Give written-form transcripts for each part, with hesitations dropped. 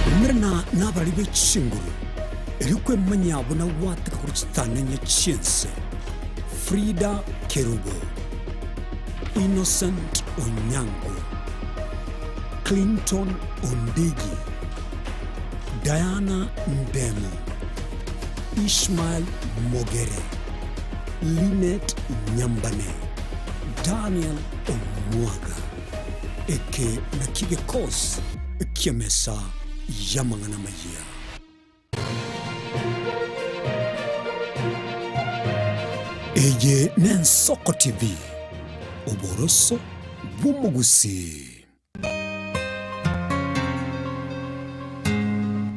Umerana nabarari be chinguru, erio kwemanya buna gwateka korwa chitananya chi'ense. Frida Kerubo, Innocent Onyango, Clinton Ondigi, Diana Ndemo, Ishmael Mogere, Linet Nyambane, Daniel Omwaga. Eke nakio gekosi ki'emesa y'amang'ana amayia. Eye n'Ensoko TV, oboroso bw'omogusii.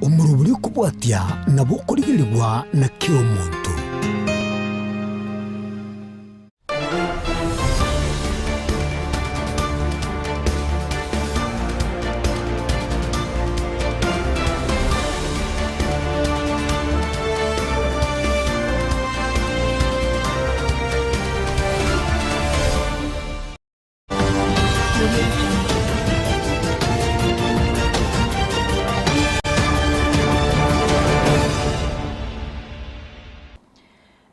Omorobori okobwatia nabo okorigerigwa na kera omonto.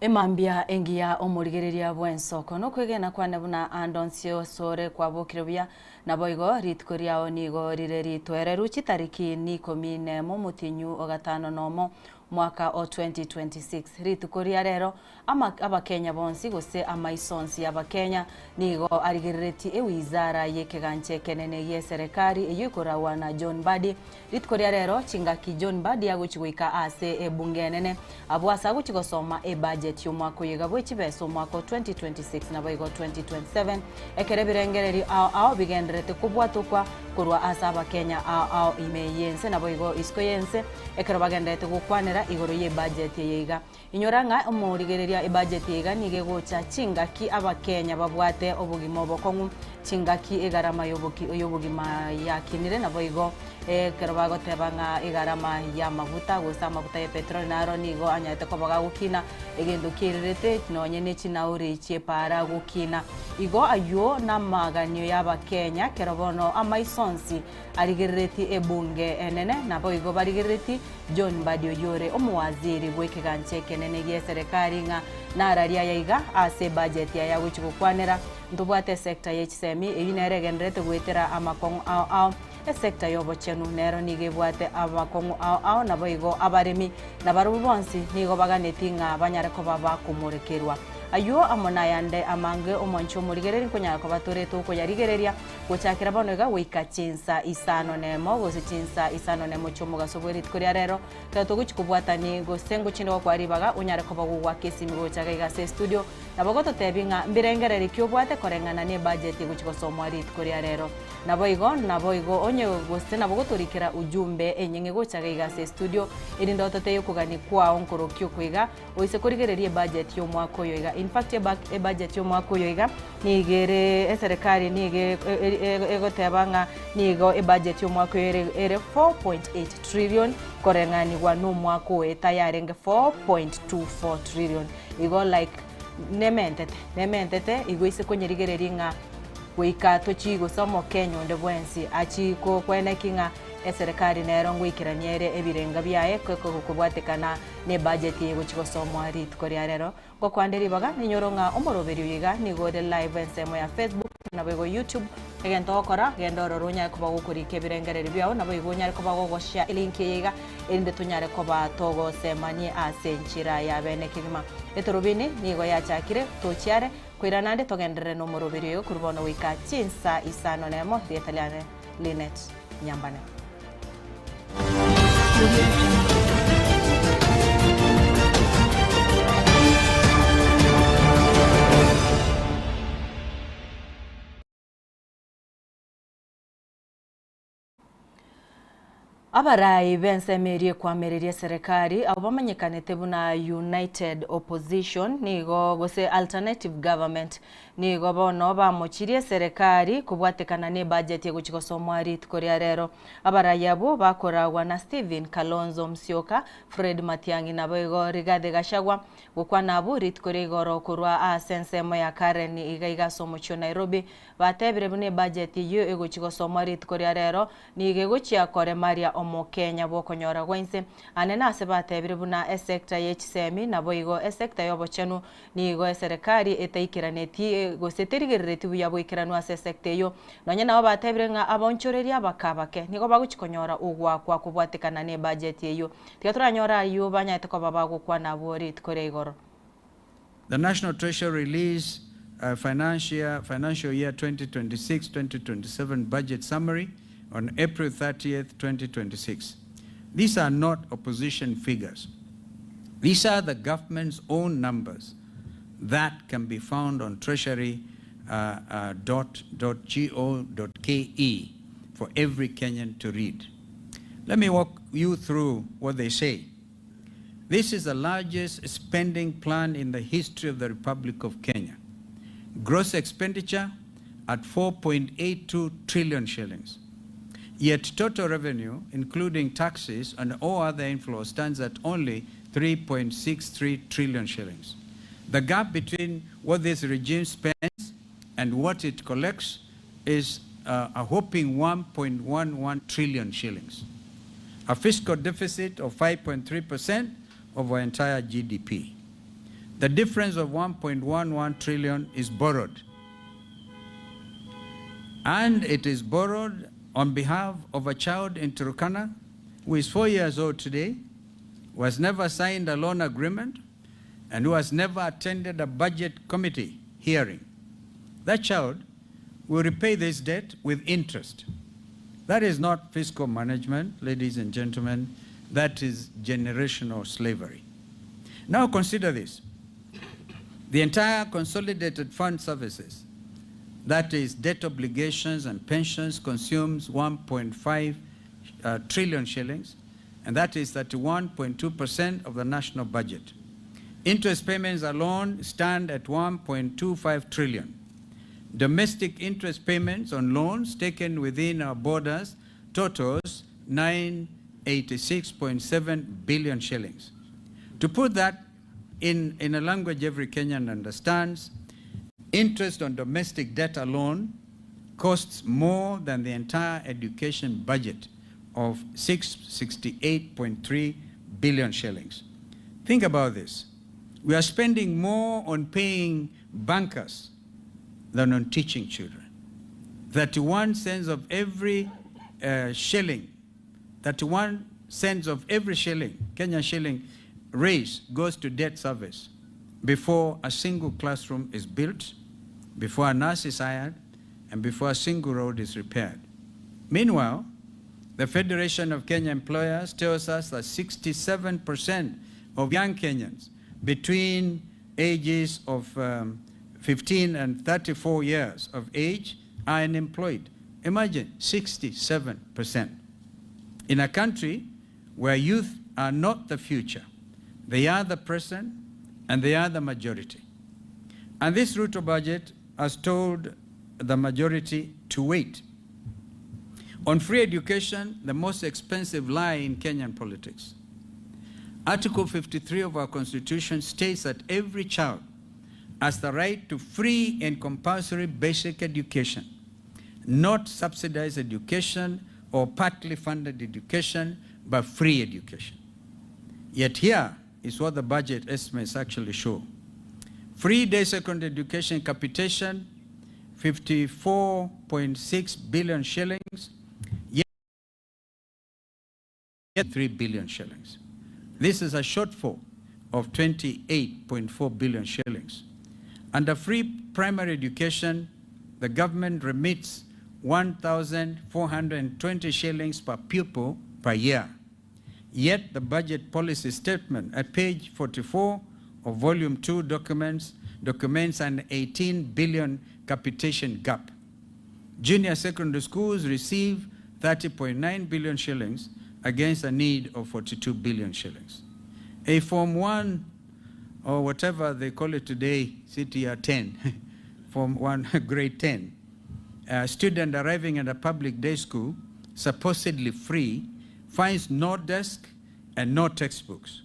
Emambia engiya omorigereria bw'ensoko nokwegena kwane buna ande onsi osore kwabokire buya, naboigo rituko riao nigo rire ritoereru chitariki nikomi nemo omotienyi o gatano nomo mwaka o 2026. Rituko ria rero Ama Abakenya bonsi gose amaiso onsi y'Abakenya nigo arigereretie ewizara y'ekegancha ekenene gi'eserekari eyio ekoragwa na John Mbadi. Rituko ria rero chingaki John Mbadi agochi goika ase ebunge enene abwo ase agochi gosoma ebudget y'omwaka oyo iga bwechibesa omwaka o 2026 naboigo 2027 ekero ebirengererio ao ao bigendererete kobwatokwa korwa ase Abakenya ao ao ime y'ense naboigo isiko y'ense ekero bagendererete gokwanera igoro y'ebudget eye iga. Inyora ng'a omorigereria ebudget iga nigo egocha chingaki abakenya babwate obogima obokong'u, chingaki egarama y'obogima yakinire naboigo ekero bagoteba ng'a egarama y'amaguta gose amaguta ya petroli naro nigo anyarete koba gagokina egento kiererete nonye ne chinauri chi'epaara gokina. Igo aywo namaganio y'abakenya kero bono amaiso onsi arigereretie ebunge enene naboigo barigereretie John Mbadi oyio ore omowaziri bw'ekegancha ekenene gi'eserekari ng'a nararie aya iga ase ebudget yaye agochia gokwanera ntobwate esector ye chisemi eyio nere egendererete goetera amakong'u ao ao esector y'obochenu nero nigo ebwate amakong'u ao ao naboigo abaremi nabarobwo bonsi nigo baganetie ng'a banyare koba bakomorekerwa ayio amo nayande amange omwanchi omorigereri nkonyara koba tore tokoyarigereria Gochakera bono iga goika chinsa isano nemo, gose chinsa isano nemo chi'omogaso bwe rituko ria rero, ekero togochia kobwatani gose ngochinde gokoa ribaga onyare koba gogoaka esimi gocha iga iga ase estudio, nabo gototebia ng'a mbirengereri ki obwate koreng'ana ne ebudget egochia gosomwa rituko ria rero. Naboigo, naboigo onye gose nabo gotorikera ujumbe enyeng'e gocha iga iga ase estudio, erinde ototebie okogania kwao nkorokia oko iga, Oise korigereria ebudget y'omwaka oyo iga, in fact ebudget y'omwaka oyo iga nigo ere eserekari nigo egoteba ng'a nigo ebudget y'omwaka oyo ere ere 4.8 trillion koreng'anigwa na omwaka oeta yarenge 4.24 trillion. Igo like nementete nementete igo ase konyerigereria ng'a goika tochie gose omokenya onde bwensi achie koeneki ng'a eserekari nero ngoikerania ere ebirenga biaye kobwatekana Nebudget eye egochia gosomwa rituko ria rero. Ngokwande ribaga ninyoro ng'a omoroberio oyo iga nigo ore live ensemo ya Facebook naboigo YouTube. Egento ogokora genda ororo onyare koba gokorika ebirengererio biao naboigo onyare koba gogoshare elink eye iga erinde tonyare koba togosemanie ase enchera ya bene kegima. Etorobini nigo yachakire tochiare koirana ande togenderere nomoroberio oyo korwa bono goika chinsa isano nemo rieta riane Linet Nyambane. Abarai b'ensemo eria ekwamereria eserekari abwo bamanyekanete buna United Opposition nigo gose Alternative Government Nigo bono bamochirie eserekari kobwatekana nebajeti egochia gosomwa rituko ria rero. Abarai abwo bakoragwa na Stephen Kalonzo Musyoka, Fred Matiang'i naboigo Rigathi Gachagua. Gokwana abwo rituko ria igoro korwa ase ensemo ya Karen iga iga ase omochie o Nairobi, batebire buna ebajeti eyio egochia gosomwa rituko ria rero nigo egochia koremaria. Omokenya bw'okonyora gwa inse ane nase batebire buna esecta ye chisemi naboigo esecta y'obochenu nigo eserekari etaikeraneti gose terigerereti buya boikeranu ase esecta eyio. Nonye nabo batebire ng'a abaonchoreria abake abake nigo bagochi konyora ogoakwa kobwatekana ne ebudget eyio. Tiga toranyore ayio banyarete koba bagokwana abwo rituko ria igoro. The National Treasury released a financial, financial year 2026-2027 budget summary on April 30th, 2026. These are not opposition figures. These are the government's own numbers that can be found on treasury.go.ke for every Kenyan to read. Let me walk you through what they say. This is the largest spending plan in the history of the Republic of Kenya. Gross expenditure at 4.82 trillion shillings. Yet total revenue, including taxes and all other inflows, stands at only 3.63 trillion shillings. The gap between what this regime spends and what it collects is a whopping 1.11 trillion shillings, a fiscal deficit of 5.3% of our entire GDP. The difference of 1.11 trillion is borrowed. And it is borrowed on behalf of a child in Turkana who is 4 years old today, who has never signed a loan agreement, and who has never attended a budget committee hearing. That child will repay this debt with interest. That is not fiscal management, ladies and gentlemen. That is generational slavery. Now consider this. The entire consolidated fund services, that is debt obligations and pensions, consumes 1.5 trillion shillings, and that is 31.2% of the national budget. Interest payments alone stand at 1.25 trillion. Domestic interest payments on loans taken within our borders totals 986.7 billion shillings. To put that in a language every Kenyan understands, interest on domestic debt alone costs more than the entire education budget of 668.3 billion shillings. Think about this. We are spending more on paying bankers than on teaching children. 31 cents of every shilling, 31 cents of every shilling, Kenyan shilling, raised goes to debt service before a single classroom is built, before a nurse is hired, and before a single road is repaired. Meanwhile, the Federation of Kenya Employers tells us that 67% of young Kenyans between ages of 15 and 34 years of age are unemployed. Imagine 67%. In a country where youth are not the future, they are the present and they are the majority. And this Ruto budget has told the majority to wait. On free education, the most expensive lie in Kenyan politics. Article 53 of our Constitution states that every child has the right to free and compulsory basic education, not subsidized education or partly funded education, but free education. Yet here is what the budget estimates actually show. Free day secondary education capitation, 54.6 billion shillings, yet 3 billion shillings. This is a shortfall of 28.4 billion shillings. Under free primary education, the government remits 1,420 shillings per pupil per year. Yet the budget policy statement at page 44 of volume 2 documents an 18 billion capitation gap. Junior secondary schools receive 30.9 billion shillings against a need of 42 billion shillings. A Form 1 or whatever they call it today, CTR 10, Form 1, grade 10, a student arriving at a public day school, supposedly free, finds no desk and no textbooks.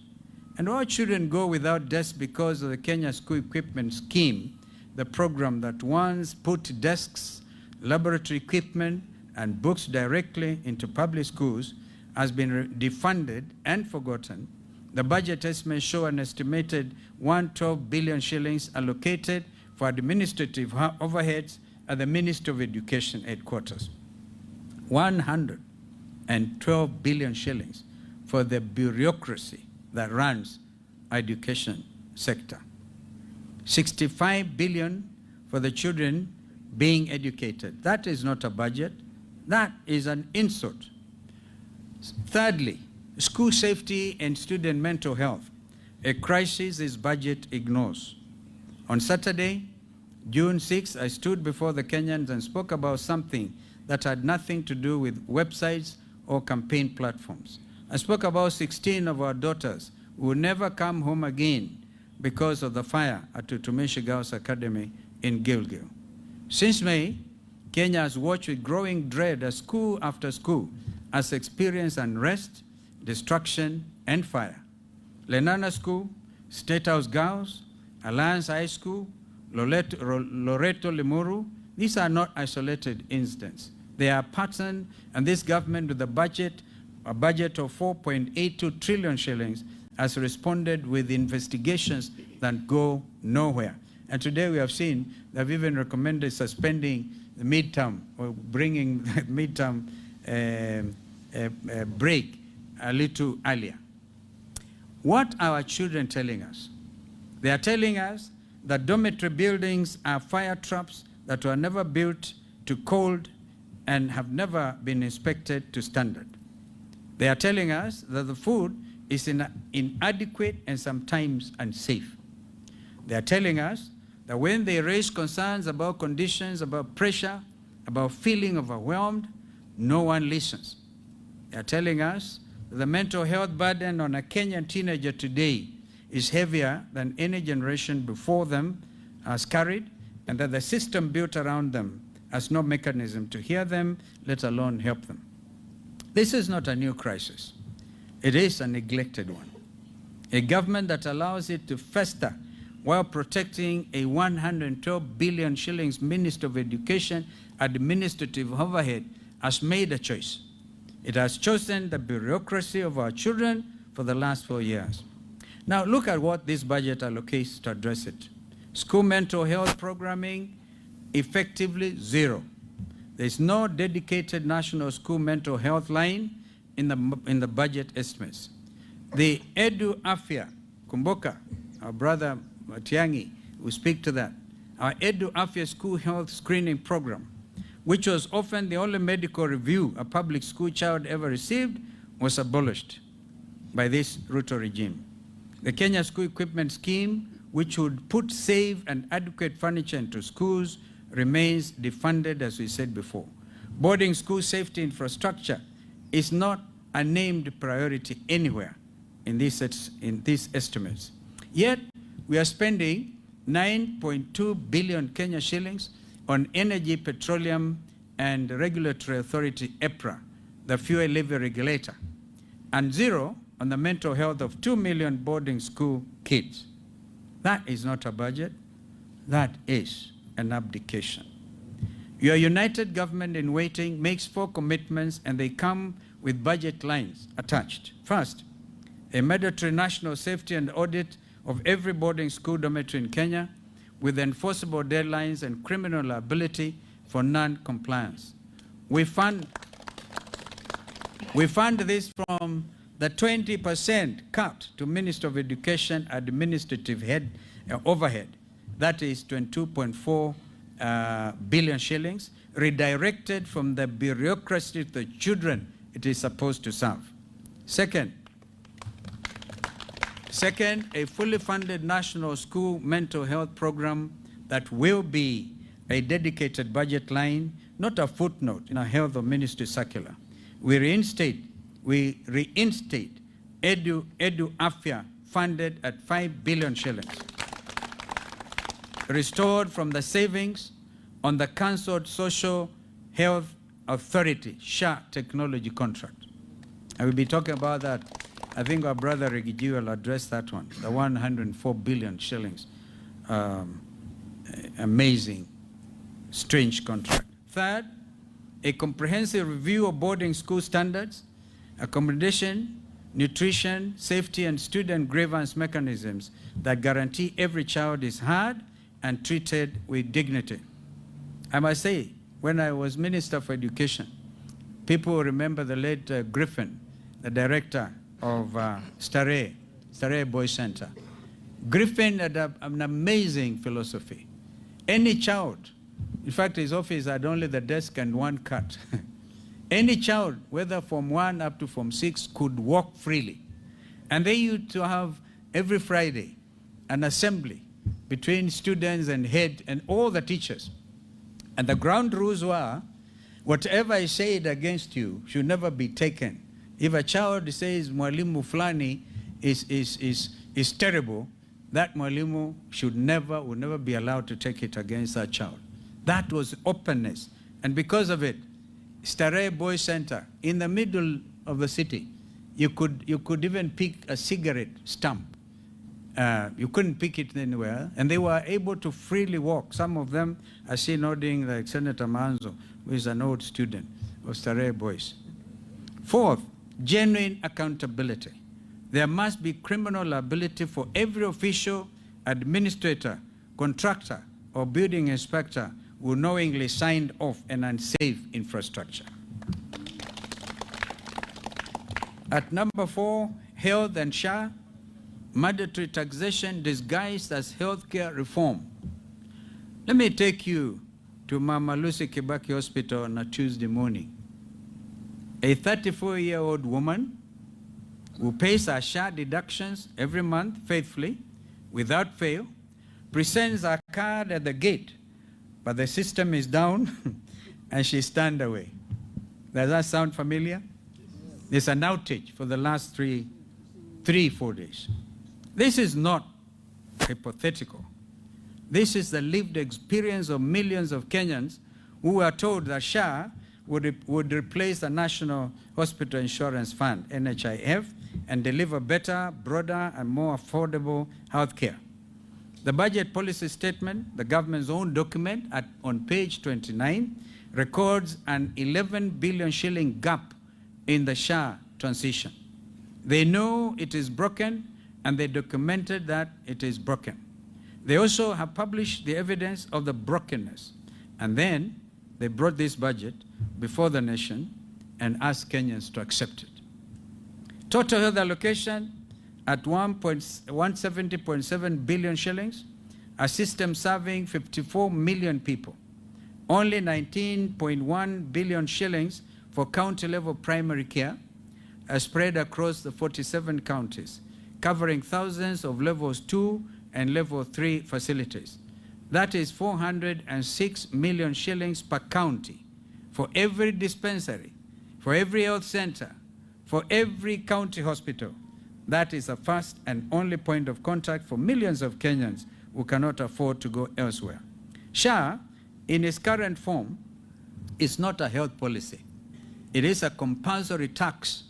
And all children go without desks because of the Kenya School Equipment Scheme, the program that once put desks, laboratory equipment, and books directly into public schools, has been defunded and forgotten. The budget estimates show an estimated 112 billion shillings allocated for administrative overheads at the Ministry of Education headquarters. 112 billion shillings for the bureaucracy that runs education sector. 65 billion for the children being educated. That is not a budget. That is an insult. Thirdly, school safety and student mental health, a crisis this budget ignores. On Saturday, June 6, I stood before the Kenyans and spoke about something that had nothing to do with websites or campaign platforms. I spoke about 16 of our daughters who will never come home again because of the fire at Utumishi Girls Academy in Gilgil. Since May, Kenya has watched with growing dread as school after school has experienced unrest, destruction, and fire. Lenana School, State House Girls, Alliance High School, Loreto, Loreto Limuru, these are not isolated incidents. They are pattern, and this government with a budget, a budget of 4.82 trillion shillings has responded with investigations that go nowhere. And today we have seen they've even recommended suspending the midterm or bringing the midterm break a little earlier. What are our children telling us? They are telling us that dormitory buildings are fire traps that were never built to cold and have never been inspected to standard. They are telling us that the food is inadequate and sometimes unsafe. They are telling us that when they raise concerns about conditions, about pressure, about feeling overwhelmed, no one listens. They are telling us that the mental health burden on a Kenyan teenager today is heavier than any generation before them has carried, and that the system built around them has no mechanism to hear them, let alone help them. This is not a new crisis. It is a neglected one. A government that allows it to fester while protecting a 112 billion shillings Ministry of Education administrative overhead has made a choice. It has chosen the bureaucracy of our children for the last 4 years. Now look at what this budget allocates to address it. School mental health programming, effectively zero. There's no dedicated national school mental health line in the budget estimates. The Edu Afya, Kumbuka, our brother Matiang'i will speak to that. Our Edu Afya school health screening program, which was often the only medical review a public school child ever received, was abolished by this Ruto regime. The Kenya School Equipment Scheme, which would put safe and adequate furniture into schools, remains defunded, as we said before. Boarding school safety infrastructure is not a named priority anywhere in these estimates. Yet, we are spending 9.2 billion Kenya shillings on Energy, Petroleum and Regulatory Authority, EPRA, the fuel levy regulator, and zero on the mental health of 2 million boarding school kids. That is not a budget. That is an abdication. Your united government in waiting makes 4 commitments, and they come with budget lines attached. First, a mandatory national safety and audit of every boarding school dormitory in Kenya with enforceable deadlines and criminal liability for non-compliance. We fund this from the 20% cut to Ministry of Education administrative overhead, that is 22.4 billion shillings, redirected from the bureaucracy to the children it is supposed to serve. Second, a fully funded national school mental health program that will be a dedicated budget line, not a footnote in a health or ministry circular. We reinstate Edu Afya funded at 5 billion shillings, restored from the savings on the cancelled Social Health Authority, SHA technology contract. I will be talking about that. I think our brother Riggy G will address that one, the 104 billion shillings. Amazing, strange contract. Third, a comprehensive review of boarding school standards accommodation, nutrition, safety, and student grievance mechanisms that guarantee every child is heard and treated with dignity. I must say, when I was Minister for Education, people remember the late Griffin, the director of Starehe Boys Center. Griffin had an amazing philosophy. Any child, in fact, his office had only the desk and one cut. Any child, whether from 1 up to Form 6, could walk freely. And they used to have every Friday an assembly between students and head and all the teachers. And the ground rules were, whatever I said against you should never be taken. If a child says Mwalimu Fulani is terrible, that Mwalimu will never be allowed to take it against that child. That was openness. And because of it, Starehe Boys Center, in the middle of the city, you could even pick a cigarette stump. You couldn't pick it anywhere. And they were able to freely walk. Some of them, I see nodding like Senator Manzo, who is an old student of Starehe Boys. Fourth, genuine accountability. There must be criminal liability for every official, administrator, contractor, or building inspector who knowingly signed off an unsafe infrastructure. At number 4, health and SHA, mandatory taxation disguised as healthcare reform. Let me take you to Mama Lucy Kibaki Hospital on a Tuesday morning. A thirty-four-year-old woman who pays her SHA deductions every month faithfully, without fail, presents her card at the gate, but the system is down and she turned away. Does that sound familiar? There's an outage for the last three, 4 days. This is not hypothetical. This is the lived experience of millions of Kenyans who were told that SHA would replace the National Hospital Insurance Fund, NHIF, and deliver better, broader, and more affordable health care. The budget policy statement, the government's own document on page 29, records an 11 billion shilling gap in the SHA transition. They know it is broken, and they documented that it is broken. They also have published the evidence of the brokenness. And then they brought this budget before the nation and asked Kenyans to accept it. Total health allocation at one point one seventy point seven billion shillings, a system serving 54 million people. Only 19.1 billion shillings for county-level primary care, spread across the 47 counties, covering thousands of levels 2 and level 3 facilities. That is 406 million shillings per county for every dispensary, for every health center, for every county hospital. That is the first and only point of contact for millions of Kenyans who cannot afford to go elsewhere. SHA, in its current form, is not a health policy. It is a compulsory tax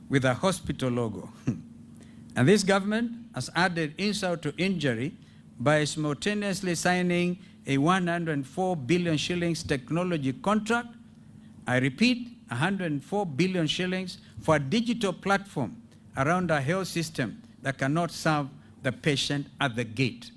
with a hospital logo. And this government has added insult to injury by simultaneously signing a 104 billion shillings technology contract. I repeat, 104 billion shillings for a digital platform around a health system that cannot serve the patient at the gate.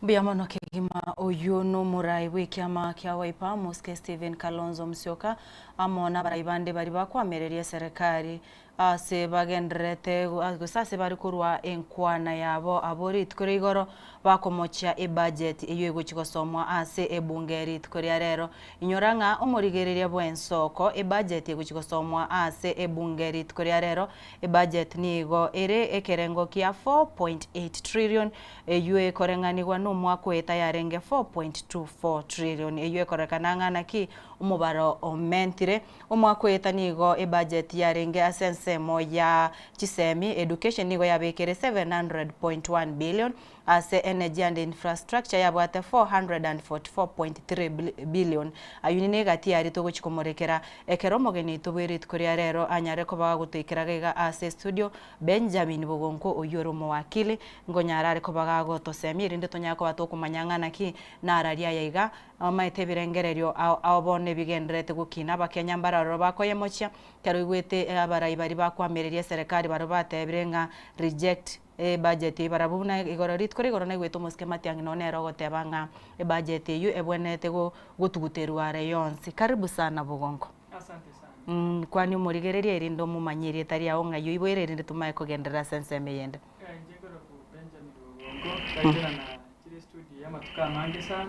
Mbuya mono kegima oyo nomorai bw'ekiama kia Wiper Mosque Stephen Kalonzo Musyoka amo n'abarai bande bari bakwamereria serikali ase bagenderete gose ase bari korwa enkwana yabo abo rituko ria igoro bakomochia ebudget eyo egochi gosomwa ase ebunge rituko ria rero. Inyora ng'a omorigereria bw'ensoko ebudget egochi gosomwa ase ebunge rituko ria rero. Ebudget nigo ere ekerengo kia 4.8 trillion eyo ekoreng'anigwa n'omwaka oeta yarenge 4.24 trillion eyo ekorekana ng'a naki omobaro omentire. Omwaka oeta nigo ebudget yarenge ase ensemo ya chisemi education nigo yabekere 700.1 billion. Ase Energy and Infrastructure yabwate 444.3 billion. Ayio negati yaria togochia komorekera ekero omogeni oito bwe rituko ria rero anyare koba agotoikera iga ase estudio Benjamin Bogonko oyio ore omowakili nkonyara are koba gagotosemia erinde tonyare koba tokomanya ng'a naki nararia aya iga Omanyete ebirengererio ao ao bono ebigendererete gokina, Abakenya mbare aroro bakoyemochia, ekero oigwete abarai baria bakoamereria eserekari barobwo batebire ng'a reject ebudget eyio barabwo buna igoro rituko ria igoro naigwete omosike Matiang'i nonye nere ogoteba ng'a ebudget eyio ebwenerete gotuguterwa are yonsi. Karibu sana Bogonko. Asante sana. Kwania omorigereria erinde omomanyie erieta riao ng'ai oiboire erinde tomanye kogenderera ase ensemo eyende. Inche nkorokwa Benjamin Bogonko, ndaikera na Chire estudio y'amatuko amange sana,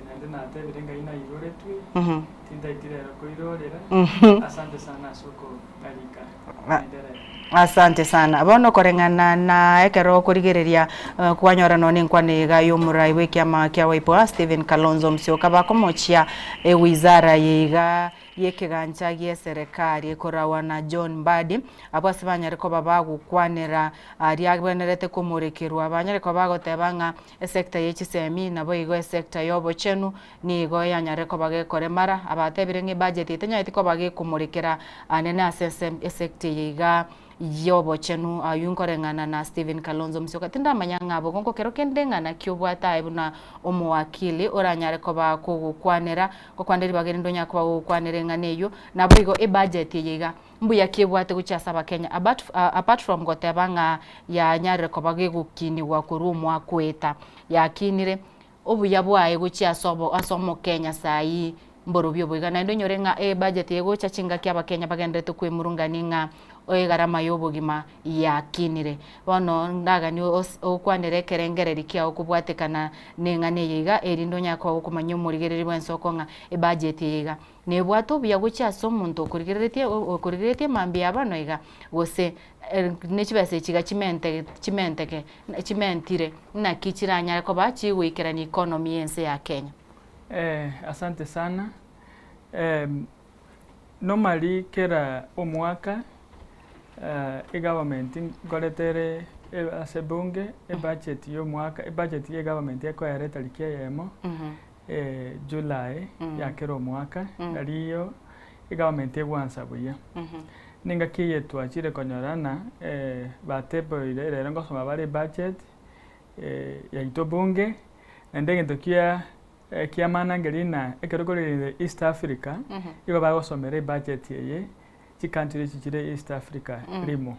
naende natebire ngai nairoretwe, tintaiti rero koirorera, asante sana ase okongarika naende rero. Asante sana. Bono koreng'ana na ekero okorigereria kwanyora nonya nenkwana iga y'omorai bw'ekiama kia Wiper Stephen Kalonzo Musyoka bakomochia ewizara eye iga y'ekegancha gi'eserekari ekorawa na John Mbadi, abwo ase banyare koba bagokwanera aria agwenerete komorekerwa, banyare koba bagoteba ng'a esector ye chisemi naboigo esector y'obochenu nigo yanyare koba gekoremara. Abatebire ng'a ebudget eye tenyareti koba gekomorekera anene ase esector eye iga y'obochenu. Ayio nkoreng'ana na Stephen Kalonzo Musyoka. Tindamanya ng'a bogonko kero kende ng'a naki obwate aye buna omowakili oranyare koba kogokwanera, gokwanera ribaga erinde onyare koba gogokwanera eng'ana eyio. Naboigo ebudget eye iga mbuya ki ebwate gochia ase abakenya apart, apart from goteba ng'a yanyarire koba gegokinigwa korwa omwaka oeta, yakinire, obuya bwaye gochia ase obo ase omokenya saii mborobio obo iga. Naende onyore ng'a ebudget eye egocha chingaki abakenya bagendererete kwemurungania ng'a egarama ya obogima yakinire. Bono ndaganie ose okwanere ekerengereri kiao kobwatekana na eng'ana eye iga erinde onyare koba gokomanya omorigereria bw'ensoko ng'a ebudget eye iga nebwate obuya gochia ase omonto okorigereretie okorigereretie mambia ya bono iga gose ne chibesa echi iga chimente chimenteke chimentire naki chiranyare koba chigoikerania economy y'ense ya Kenya. Asante sana. Normally kera omwaka egovernment nkoreta ere ase ebunge ebudget ya omwaka ebudget ya egovernment ekoera etariki eyemo July ya kera omwaka nariyo egovernment egwansa buya. Na engaki eye twachire konyora ng'a bateboire rero ngosoma bare ebudget yaito bunge naende egento kia Ekiamana nkeri ng'a ekero kore East Africa, igo bagosomera ebudget eye chicountry echi chire East Africa rimo.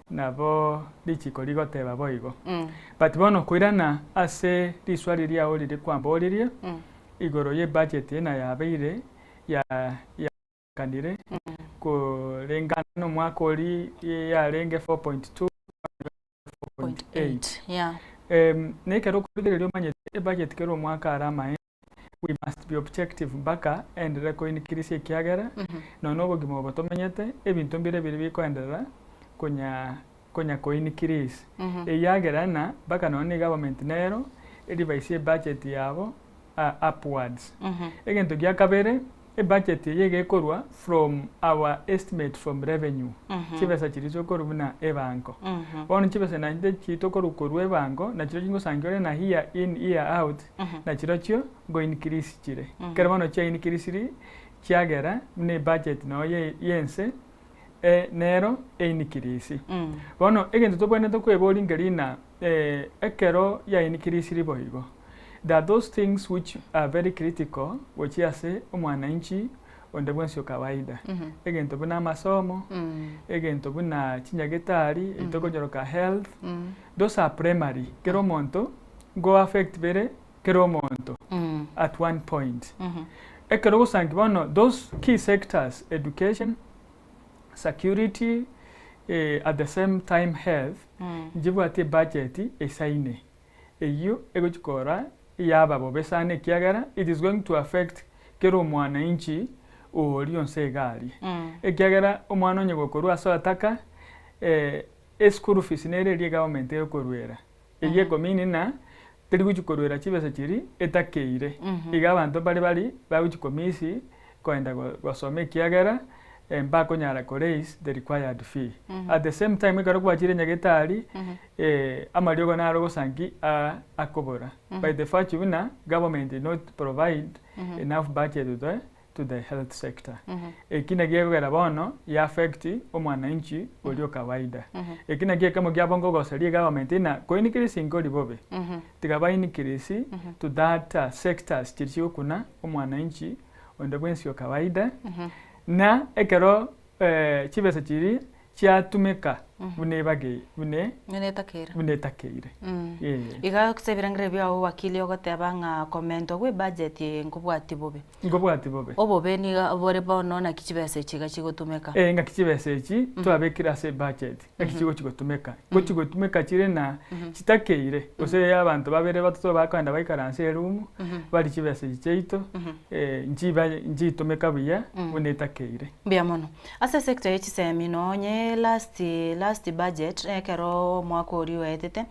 Nabo richiko rigoteba boigo. But bono koirana ase riswali riao riria kwamboririe, igoro ye budget eye na yabeire ya yakanire korengana na omwaka oria yarenge 4.2 4.8. Yeah. Na ekero okorigereria omanyete ebudget kera omwaka are amaene, we must be objective mpaka enderere ko increase ekiagera nonya na obogima obo tomenyete ebinto mbire bire bikoenderera konya konya ko increase. Ekiagera ng'a mpaka nonya na egovernment nero erivise ebudget yabo upwards. Egento gia kabere, ebudget eye iga ekorwa from our estimate from revenue, chibesa chiria tokorwa buna ebango. Bono chibesa naende chiria tokorwa korwa ebango, nachirochio ngosangia ore na year in year out, nachirochio ngo increase chire. Ekero bono chia increasiri, chiagera buna ebudget noo ye yense nero e increase. Bono egento tobwenerete kweboria nkeri ng'a ekero ya increasiri boigo, There are those things which are very critical gochia ase omwananchi onde bwensi o kawaida. Egento buna amasomo, egento buna chinyagetari, eye tokonyoroka health, those are primary. Kera omonto go affect bere kera omonto at one point. Ekero ogosangi bono those key sectors education, security, at the same time health, nchibwati ebudget eisaine. Eyio egochia kora yaba bobe sana ekiagera it is going to affect kera omwananchi oria onse iga aria. Ekiagera omwana onye gokorwa ase ataka eschool fees nere eria egovernment egokoruera. Eyio ekomean ng'a teri gochia koruera chibesa chiria etakeire. Iga abanto mbare bari bagochia ko miss koenda gosoma ekiagera. Mbakonyara ko raise the required fee. At the same time ekero gwachire nyagetari amariogo naro gosangi akobora by the virtue buna government did not provide enough budget to the to the health sector. Eki naki gekogera bono ya affect omwananchi oria o kawaida. Eki naki ekemo kiabo nkogoseria egovernment ng'a ko increase nkori bobe, tiga ba increase to that sectors chiria chigokuna omwananchi onde bwensi o kawaida, na ekero chibesa chiria chiatumeka buna ebage buna Buna etakeire. buna etakeire. Ee. Iga ase ebirengererio biao wakili ogoteba ng'a komentwa gwe ebudget eye nkobwati bobe. Nkobwati bobe. Obobe niga bore bono naki chibesa echi iga chigotumeka. Ee ngaki chibesa echi twabekire ase ebudget ngaki chigochi gotumeka. Ngochi gotumeka chire na chitakeire gose abanto babere batato bakoenda baikaranse eroom barie chibesa echi chiaito nchiba nchitumeka buya buna etakeire. Mbuya mono. Ase esector ye chisemi nonye last last budget ekero omwaka oria oetete,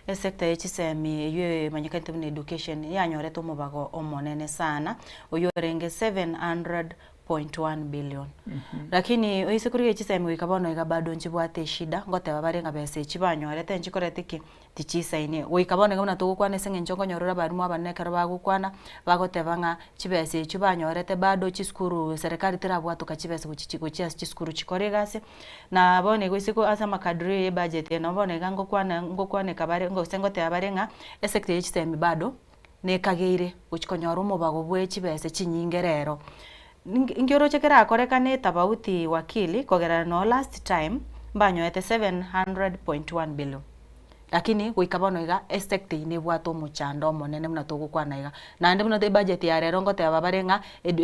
esector ye chisemi eywo emanyekanete buna education yanyorete omobago omonene sana, oywo orenge 700.1 billion. Lakini oise korigia chisemi goika bono iga bado nchibwate eshida, ngoteba bare ng'a besa echi banyorete nchikorete ki? Tichisaini. Goika bono iga buna togokwana ase eng'encho nkonyora ore abalimu abanene ekero bagokwana, bagoteba ng'a chibesa echio banyorete bado chisukuru serikali terabwatoka chibesa gochi gochia ase chisukuru chikore egasi, na bono igo isiko ase amakadirio ya ebudget eye nabo bono iga ngokwana ngokwaneka bare gose ngoteba bare ng'a, esector ya chisemi bado nekageire gochi konyora omobago bwe chibesa chinyinge rero. Ninki inki oroche kerakorekane etabauti wakili kogera no last time mbanyoete 700.1 billion lakini goika bono iga esector eyio nebwate omochando omonene buna togokwana iga. Naende buna ebudget ya rero ngoteba bare ng'a edu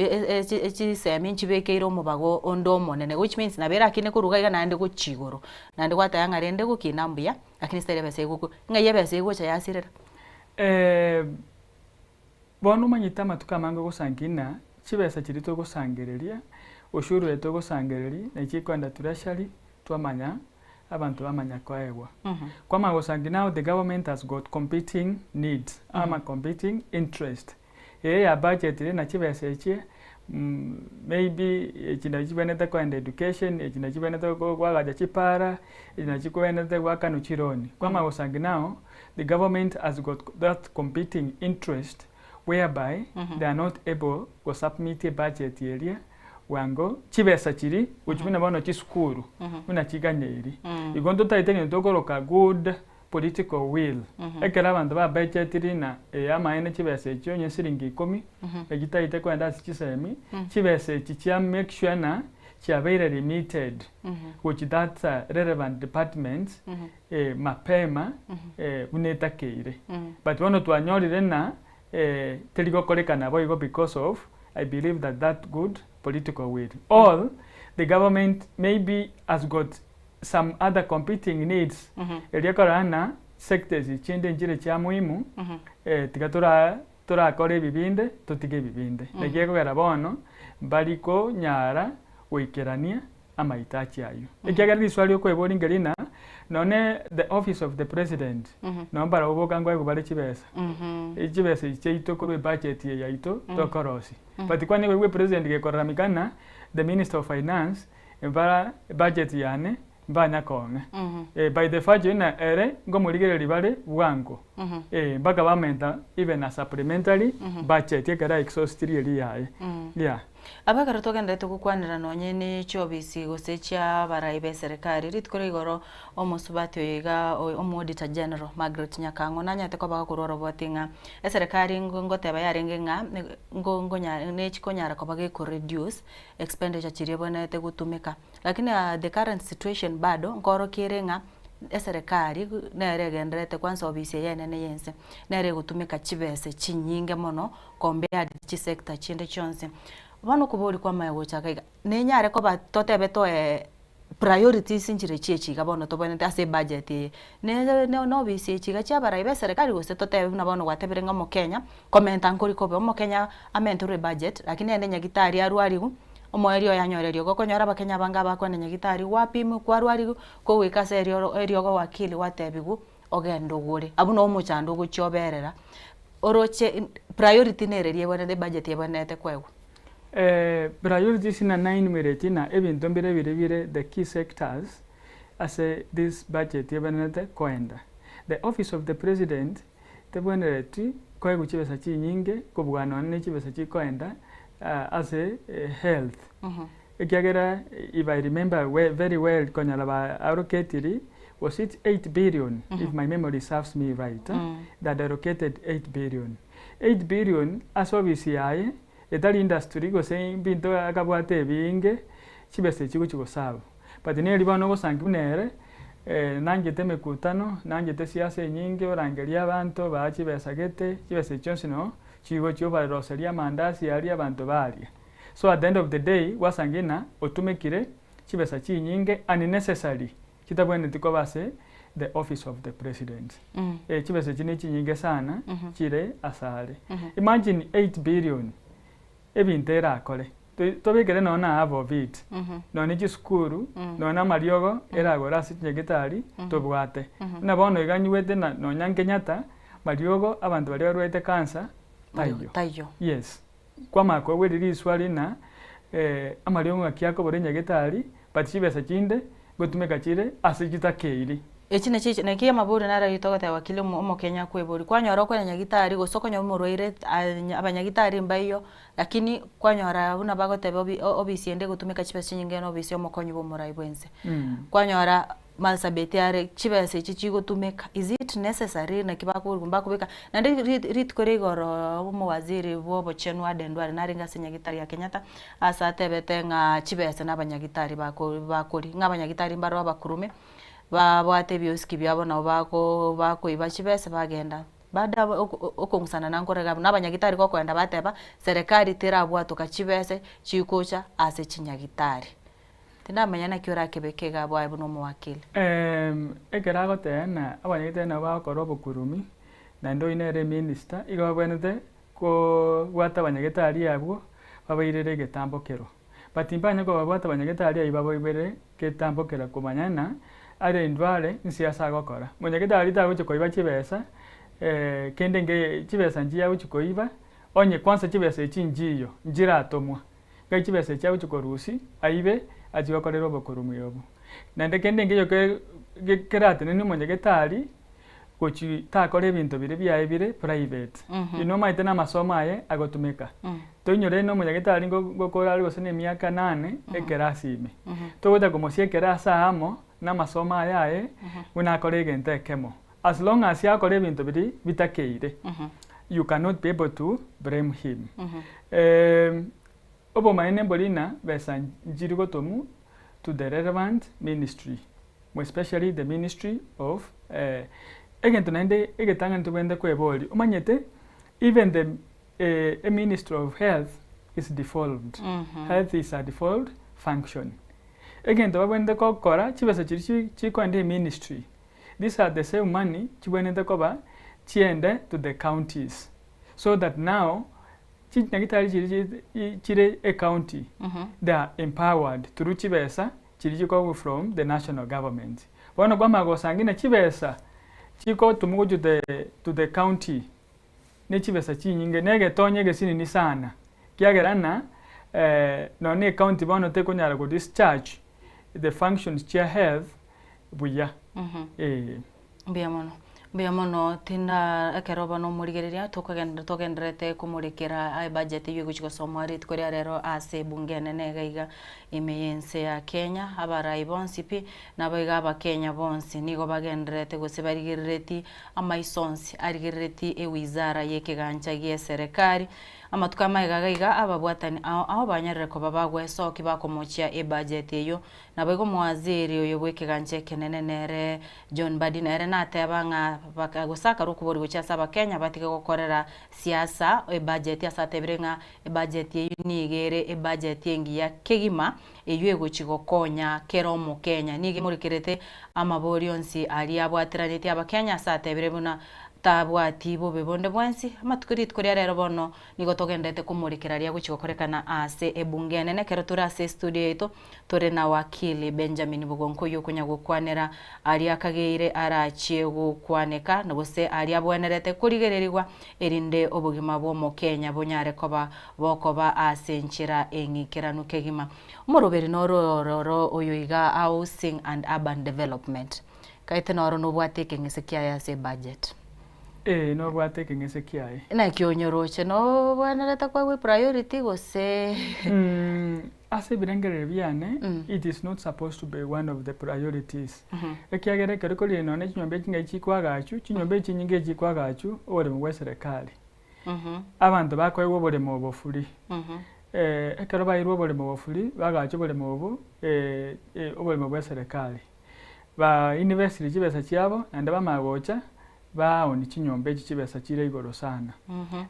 chisemi nchibekeire omobago onde omonene which means nabo erakine korwa iga iga naende gochia igoro. Naende gwateba ng'a rende gokina mbuya lakini ase tari ebesa egokwa ng'ai ebesa egocha yasirera. Bono omanyete amatuko amange ogosankia ng'a chibesa chiria togosangereria, ushuru eye togosangereria, nachi ekoenda treasury, twamanya abanto bamanya koegwa. Kwamanya gosangia now the government has got competing needs ama competing interest. Eye ya budget ere na chibesa echi maybe echi nachi chibwenerete koenda education, echi nachi chibwenerete koagacha chipara, echi nachi chibwenerete goakanwa chiloan. Kwamanya gosangia now the government has got that competing interest whereby they are not able go submit ebudget eria bwango chibesa chiria gochia buna bono chisukuru buna chiganyeiri. Igo ntotaete egento tokoroka good political will ekero abanto ba budgetiri na eye amaene chibesa echio onye siringi ikomi echio taete koenda ase chisemi chibesa echi chia make sure ng'a chiabeire remitted gochia that relevant departments mapema buna etakeire. But bono twanyorire ng'a teri gokorekana boigo because of I believe that that good political will or the government maybe has got some other competing needs eria ekorora ng'a sectors chinde nchire chia muhimu tiga tora torakore ebi binde totige ebi binde. Naki ekogera bono mbari konyara goikerania amahitaji ayio. Ekiagera riswali riokoeboria nkeri ng'a nonye the office of the president nonye barabwo boka nkoegwa bare chibesa, chibesa echi chiaito korwa ebudget eye yaito tokorosia. But kwani koigwa epresident gekoraramika ng'a the minister of finance mbara ebudget yane mbanya kong'a. By the virtue ng'a ere nkomorigereria bare bwango mpaka bamenta even a supplementary budget ekero a exhaustirie eria yaye yeah. Aba ekero togendererete gokwanera nonye ne chiobisi gose chi'abarai b'eserekari, rituko ria igoro omosubati oyo iga omo-auditor general Margaret Nyakang'o nanyarete koba gakorwa oroboti ng'a eserekari ngoteba yarenge ng'a nechikonyara koba geko reduce expenditure chiria ebwenerete gotumeka. Lakini the current situation bado nkorokia ere ng'a eserekari nere egendererete kwanza obisi eye enene ya ense, nere egotumeka chibese chinyinge mono compared chisector chinde chionsi. Bono okoboria kwamanya gochaka iga, nenyare koba totebe toe priorities nchire chie echi iga bono tobwenerete ase ebudget eye, ne na obisi echi iga chia abarai ba eserekari gose totebe buna bono gwatebire ng'a omokenya, komenta nkori kobe, omokenya amenterwe ebudget, lakini naende nyagitari arwariwu, omoerio oye anyore eriogo, okonyora abakenya abange abakoenda nyagitari gwapimwa kwarwariwu, kogoika ase erio eriogo wakili gwatebiwu ogende ogore, abwo noo omochando ogochia oberera, oroche priority nere eria ebwenerete ebudget ebwenerete koegwa. Priorities na naenumerate na ebinto mbire bire bire the key sectors ase this budget ebenerete koenda. The office of the president tebwenereti koegwa chibesa chinyinge kobua nonye ne chibesa chikoenda ase health. Ekiagera if I remember very well konyora ba allocatiri was it 8 billion if my memory serves me right, they had allocated 8 billion. 8 billion ase ofisi yaye etari industry gose ebinto akabwate ebinge chibesa echi gochi goserve. But neri bono ogosanki buna ere nanchete emekutano, nanchete siasa enyinge orangerie abanto baa chibesa gete, chibesa echi chionsi noo chigochia obaroseria amandasi aria abanto baria. So at the end of the day gwasangi ng'a otumekire chibesa chinyinge unnecessary chitabwenereti koba ase the office of the president. Eh, chibesa echi nechinyinge sana chire asare. Imagine 8 billion ebinto erakore tobekere nonya na half of it nonya ne chisukuru nonya na amariogo eragore ase chinyagetari tobwate. Buna bono iga nyigwete na nonya Kenyatta mariogo abanto baria barwarete cancer taiyo. Taiyo. Yes. Kwamanya koegwa eri riswali ng'a amariogo ng'aki akobora enyagetari but chibesa chinde ngotumeka chire ase chitakeiri. Echi nachi naki amabori naro ayio togoteba wakili omo omokenya akweboria, kwanyora okonya nyagitari gose okonya omorwaire abanyagitari mbaiyo, lakini kwanyora buna bagoteba obi obisi ende egotumeka chibesa chinyinge na obisi ya omokonyi bwa omorai bwa ense. Kwanyora Marsabit are chibesa echi chigotumeka, is it necessary naki bakoigwa mbakobeka, naende ri rituko ria igoro omowaziri bwa obochenu Aden Duale narenge ase nyagitari ya Kenyatta, ase atebete ng'a chibesa na abanyagitari bako bakoria, ng'a abanyagitari mbaro abakurume, babwate ebiosiki biabo nabo bako bakoiba chibesa bagenda. Baada oko okong'usana nankore iga abwo, na abanyagitari gokoenda bateba, serikali terabwatoka chibese chikocha ase chinyagitari. Tindamanya naki orakebeke iga abwo aye buna omowakili. Ekero agoteba ng'a abanyagitari nabo bagokora obokurumi, naende oyio nere eminister, igo babwenerete kobwata abanyagetari abwo babairere egetambokero. But mbanye kobabwata abanyagetari ayio babaibere egetambokero komanya ng'a are intwe are nse ase agokora. Monyagetari tagochia koiba chibesa kende nge chibesa nchiya agochia koiba, onye kwanza chibesa echi nchiyo, nchiratomwa. Ngai chibesa echi agochia korusia aibe achie gokorera obokoromwa obwo. Naende kende nkeiyo ke keratenenie omonyagetari gochi takora ebinto biria biaye bire private. Inwe omanyete na amasomo aye agotumeka. Toinyore na omonyagetari ngo ngokora are gose na emiaka nane ekerasi ime. Togocha komosia ekerasi amo na amasomo aye aye buna akore egento ekemo. As long as akora ebinto biria bitakeire, you cannot be able to blame him. Obomaene mbori ng'a besa nchiri gotomwa to the relevant ministry, more especially the ministry of egento naende egetang'ani tobwenerete kweboria, omanyete even the ministry of health is devolved, health is a devolved function. Egento babwenerete gokora, chibesa chiria chikoenda eministry, These are the same money chibwenerete koba chiende to the counties so that now chinyagitari chiria chire ecounty they are empowered through chibesa chiria chikogwa from the national government. Bono kwamanya gosanga ng'a chibesa chigotomwa gochia the to the county ne chibesa chinyinge na egetonyo egesinini sana kiagera ng'a nonye na ecounty bono tekonyara go discharge the functions chia health buya ee. Mbuya mono, mbuya mono tinda ekero bono omorigereria tokogenda togendererete komorekera ebudget eywo egochi gosomwa rituko ria rero ase ebunge enene iga iga ime y'ense ya Kenya, abarai bonsi pi, nabo iga abakenya bonsi nigo bagendererete gose barigerereti amaiso onsi arigerereti ewizara y'ekegancha gi'eserekari. Amatuko amaiga iga iga ababwatani ao ao banyarire koba bagwesoki bakomochia ebudget eywo Naboigo omowaziri oyo bw'ekegancha ekenene nere John Mbadi nere nateba ng'a baka gose akarwa okobori gochia ase abakenya batige gokorera siasa ebudget ase atebire ng'a ebudget eyio nigo ere ebudget engiya kegima eyio egochi gokonya kera omokenya. Nigo emorekerete amabori onsi aria abwateranetie abakenya ase atebire buna. Tabwati bobe bonde bwensi. Amatuko rituko ria rero bono nigo togenderete komorekera aria agochia gokorekana ase ebunge enene. Ekero tore ase estudio yaito tore na wakili Benjamin Bogonko oyio okonya gokwanera aria akageire arachie gokwaneka na gose aria abwenerete korigererigwa erinde obogima bw'omokenya bonyare koba bokoba ase enchera eng'ikeranu kegima. Omoroberi noro ororo oyo iga Housing and Urban Development. Kaete noro nobwate ekeng'ese kiaye ase ebudget. Ee, nobwate ekeng'ese kiaye. Naki onyoroche nobwenerete koegwa epriority gose? Ase ebirengererio biane, it is not supposed to be one of the priorities. Ekiagera ekero korire nonya chinyomba echi ng'ai chikoagachwa, chinyomba echi chinyinge echikoagachwa, oboremo bwa eserekari. Abanto bakoegwa oboremo obo free. Ekero bairwe oboremo obo free, bagacha oboremo obo, oboremo bwa eserekari. Ba investiri chibesa chiabo naende bamanya gocha baonie chinyomba echi chibesa chire igoro sana.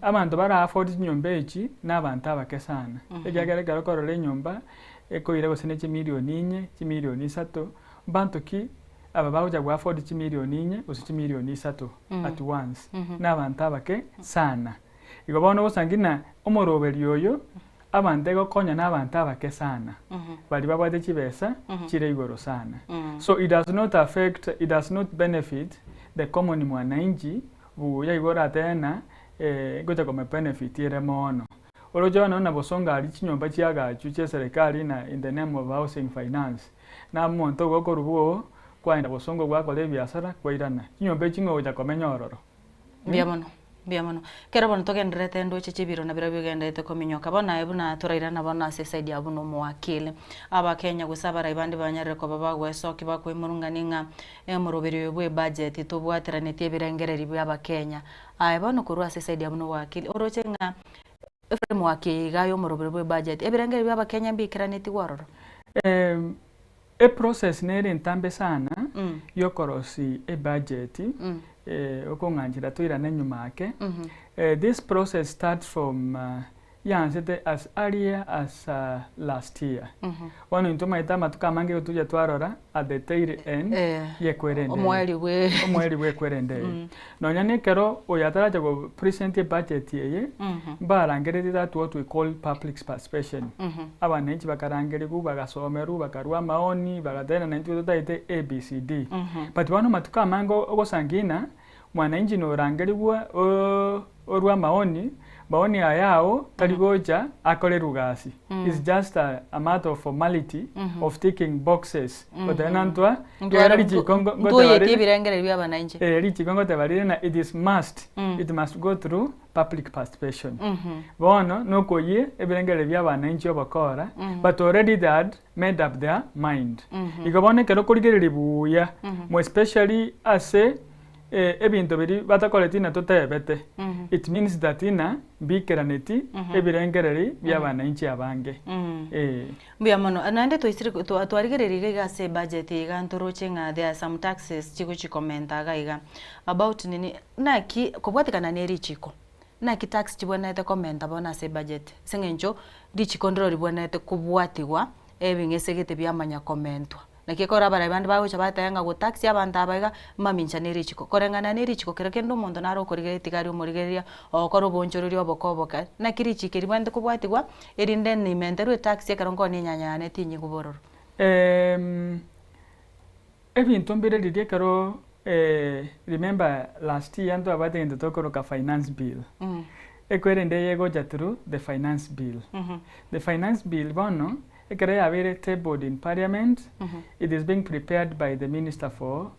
Abanto bara afford chinyomba echi na abanto abake sana, ekiagera ekero okorora enyomba ekoira gose ne chimilioni inye, chimilioni isato, mbanto ki aba bagocha go afford chimilioni inye gose chimilioni isato at once? Na abanto abake sana. Igo bono ogosangi ng'a omoroberio oyo Abanto egokonya nabanto abake sana, baria babwate chibesa chire igoro sana. So it does not affect, it does not benefit the common mwananchi buya igo oratebe ng'a ngocha kome benefit ere mono. Oroche bono buna Bosongo aria chinyomba chiagachwe chia eserekari na in the name of housing finance, na omonto ogokorwa bwogo kwaenda Bosongo gwakora ebiasara kwairana, chinyomba echi ng'o ogocha komenya ororo? Mbuya mono, mbuya mono. Ekero bono togendererete ndoche chibiro nabirobio bigendererete kominyoka, bono aye buna torairana bono ase eside yao buna omowakili, Abakenya gose abarai bande banyarire koba bagoesokia bakoimurungania ng'a omoroberi oyo bwa ebudget tobwateranetie ebirengererio bia abakenya. Aye bono korwa ase eside yao buna owakili, oroche ng'a eframework eye iga ya omoroberi bwa ebudget, ebirengererio bia abakenya mbikeranetigwe ororo? Eprocess nere entambe sana yokorosia ebudget okong'anchera toirane nyuma ake. This process starts from yansete as early as last year. Bono intwe omanyete amatuko amange igo tochia twarora at the tail end yekwerende eye. Omoerio bwekwerende eye. Nonya na ekero oyo ataracha go present ebudget eye, mbarangeretie that what we call public participation. Abananchi bakarangerigwa, bagasomerwa, bakarwa amaoni, bagateba ng'a naintwe totaete ABCD. But bono amatuko amange ogosangia ng'a mwananchi norangerigwa orwe amaoni, maoni aya ao tari gocha akorerwe gasi. It's just a matter of formality of ticking boxes. Goteba ng'a ntwa ekiagera richiko ngoteba Ntwoyetie rire ebirengererio bia abananchi. eh, richiko ngoteba rire ng'a it is must, it must go through public participation. Bono nokoyie ebirengererio bia abananchi obokora, but already they had made up their mind. Igo bono ekero okorigereria buya, more especially ase ebinto biria batakoreti na totebete, it means that ng'a mbikeraneti ebirengereri bia abananchi abange. Eh. Mbuya mono. Naende twaisire twarigereria iga iga ase ebudget eye iga ntoroche ng'a there are some taxes chigochi komenta iga iga about nini, naki kobwatekana ne richiko, naki tax chibwenerete komenta bono ase ebudget? Ase eng'encho richiko ndiro ribwenerete kobwatigwa ebing'ese gete biamanya komentwa. Naki ekero abarai bande bagocha bateba ng'a gotax abanto aba iga, mamincha ne richiko. Koreng'ana ne richiko kero kende omonto nare okorigereria tiga aria omorigereria, ogokora oboonchoreria oboke oboke, naki richiko eri ribwenerete kobwatigwa, erinde nimenterwe etax ekero nkooni enyanya yane tinyigwa bororo. Ebinto mbire riria ekero remember last year ntwabwate egento tokoroka finance bill, ekwerende eye egocha through the finance bill. The finance bill bono, ekero yabeire tabled in parliament, it is being prepared by the minister for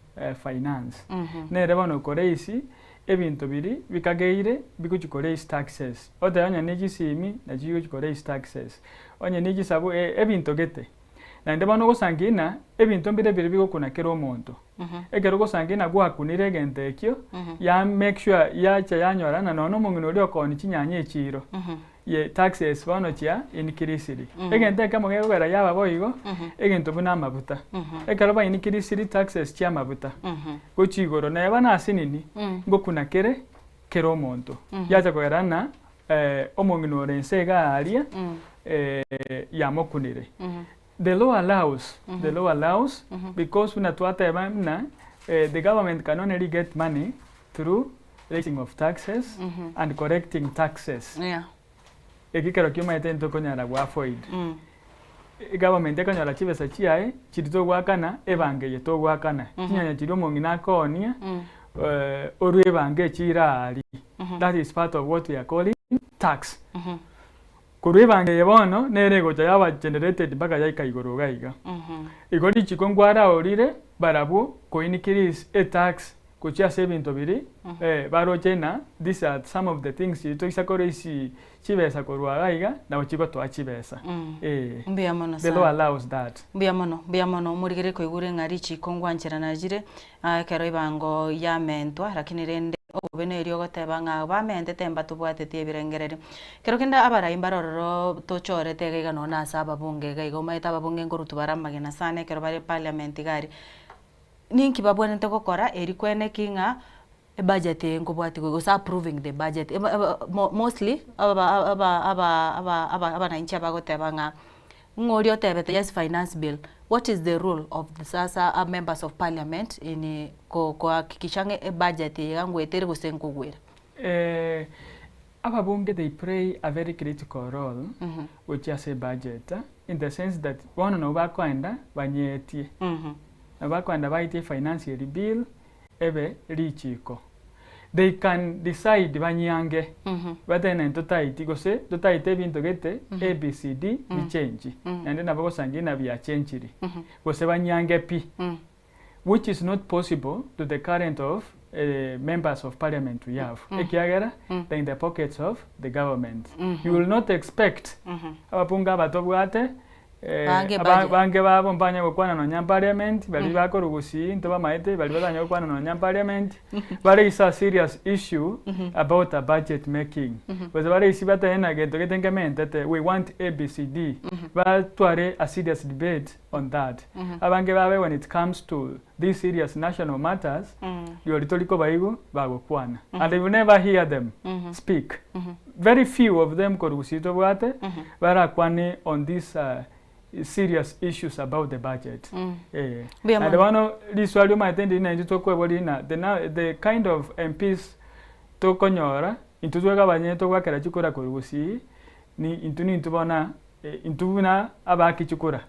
finance. Nere bono okoraise ebinto biria bikageire bigochi koraise taxes, otebe onye ne chisimi nachio chigochi koraise taxes, onye ne chisabu ebinto gete. Naende bono ogosangia ng'a ebinto mbire biria bigokuna kera omonto. Ekero ogosangia ng'a gwakunire egento ekio, ya make sure yacha yanyora ng'a nonya omong'ina oria okoonia chinyanya echiro, ye taxes bono chia increasiri. Egento ekemo gekogera yaba boigo, egento buna amabuta. Ekero ba increasiri taxes chia amabuta, gochia igoro, neba nasinini, ngokuna kere kera omonto. Yacha kogera ng'a omong'ina ore inse iga aria yamokunire. The law allows, the law allows because buna twateba buna the government can only get money through. Raising of taxes and collecting taxes. Yeah. Eki kero kiomanyete ntokonyara go avoid. Mm. Egovernment ekonyora chibesa chiaye chiria togoakana ebango eye togoakana. Chinyanya chiria omong'ina akoonia Mm. orwe ebango echire aaria. Mhm. That is part of what we are calling tax. Mhm. Korwa ebango eye bono nere egocha yaba generated mpaka yaika igoro iga iga. Mhm. Igo richiko nkwaraorire barabwo ko increase etax gochia ase ebinto biria baroche ng'a these are some of the things chiria toisa koraisia chibesa korwa iga iga nabo chigotoa chibesa. Eh, Mbuya mono the law sana. allows that. Mbuya mono, mbuya mono omorigereria koigure ng'a richiko ngwancherana rire ekero ebango yamentwa lakini rende obobe neri ogoteba ng'a bamentete mbatobwateti ebirengererio. Ekero kende abarai mbare ororo tochorete iga iga nonye ase ababunge iga iga omanyete ababunge nkorutwa bare amagena sana ekero bare parliament iga aria. Ninki babwenerete gokora eri kweneki ng'a ebudget eye nkobwatigwa gose approving the budget mostly aba aba aba aba aba abananchi abagoteba ng'a ng'a oria otebete yes finance bill, what is the role of the sasa members of parliament in ko kohakikisha ng'a ebudget eye iga ngoetere gose nkogwera? Ababunge they play a very critical role gochia ase ebudget in the sense that bono nabo bakoenda banyeetie, nabo bakoenda baitie financial bill ebe richiko. They can decide banyiange batebe naende totaeti gose totaete ebinto gete ABCD bichenchi naende nabo gosangia ng'a biachenchiri gose banyiange pi which is not possible to the current of members of parliament we have ekiagera they're in the pockets of the government. You will not expect ababunge aba tobwate Bange budget. abange babo mbanye gokwana nonya parliament, baria bakorwa gusii ntobamaete, baria batanye gokwana nonya parliament, bare is a serious issue about a budget making. Gose bare isi batebe ng'a gento gete nkementete, we want ABCD, batware a serious debate on that. Abange babe when it comes to these serious national matters, rirorio tori kobaigwa bagokwana. And you will never hear them speak. Very few of them korwa gusii tobwate, barakwane on these serious issues about the budget. Eh. Mbuya Naende mono. bono riswali omanyete ndiri naintwe tokweboria ng'a the na the kind of MPs tokonyora, intwe tweka abanyene togwakera chikura korwa gusii, ni intwe nintwe bono Intwe buna abaaki chikura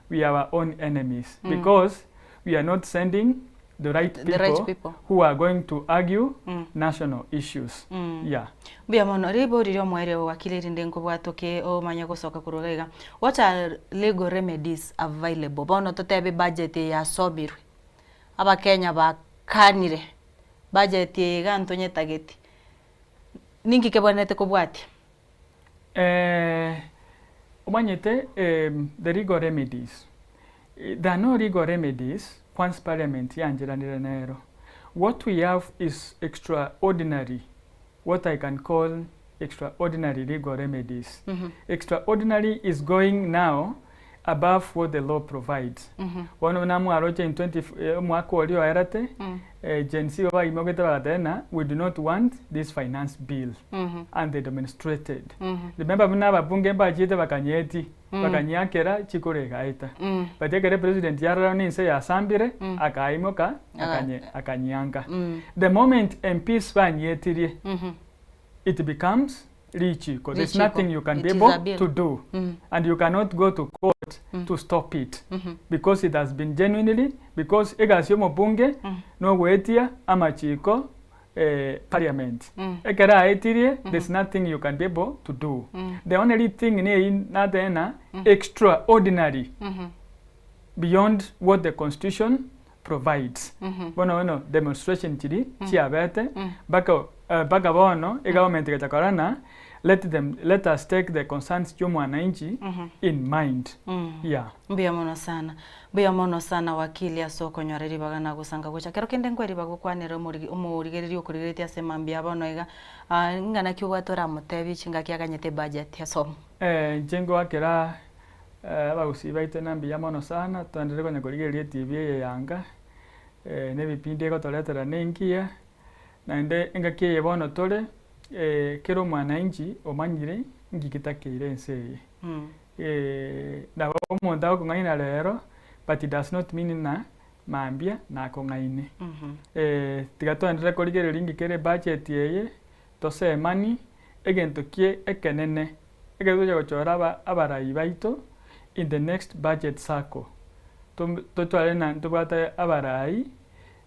we are our own enemies because we are not sending the right The right people people. who are going to argue national issues. Yeah. Mbuya mono, ribori riomoerio wakili erinde nkobwatoke omanye gosoka korwa iga iga. What are legal remedies available? Bono totebe ebudget eye yasomirwe, abakenya bakanire, budget eye iga ntonyetageti, ninki kebwenerete kobwatia? Omanyete the legal remedies, there are no legal remedies once parliament yancheranire nero. What we have is extraordinary, what I can call extraordinary legal remedies. Extraordinary is going now above what the law provides. Bono buna mwaroche in 20 omwaka oria oerete, Gen Z baimogete bagateba ng'a we do not want this finance bill and they demonstrated. Remember buna ababunge mbachiete bakanyeeti, bakanyeakera chikura egaeta. But ekero epresident yarora buna ense yasambire, akaimoka akanye akanyeanka. The moment MPs banyeetirie, it becomes richiko. There's Richiko. nothing you can It be is able a bill. to do and you cannot go to court to stop it because it has been genuinely because egasi y'omobunge nogoetia amachiko eh, parliament ekero aetirie there's nothing you can be able to do the only thing neyio natebe ng'a extraordinary beyond what the constitution provides. Bono bono demonstration chiria chiabete mpaka mpaka bono egovernment egacha korora ng'a let them let us take the concerns chia omwananchi in mind yeah. Mbuya mono sana. Mbuya mono sana wakili ase okonyora ribaga na gosanga gocha. Kero kende nkwe ribaga okwanere omorigi omorigereria okorigereretie ase mambia bono iga, ng'a naki obwate oramotebie chingaki aganyete ebudget asome. Inche ngoakera Abagusii baito na mbuya mono sana, toenderere konya korigereria etibi eye ya nka, na ebipindi egotoretera nengiya, naende engaki eye bono tore, kera omwananchi omanyire nki getakeire ense eye. Nabo omonto agokong'aina rero, but it does not mean ng'a. mambia nakong'aine. Tiga toenderere korigereria inki kere ebudget eye, tosemani, egento kie ekenene, ekero togocha gochora aba abarai baito in the next budget circle, totware na ntobwate abarai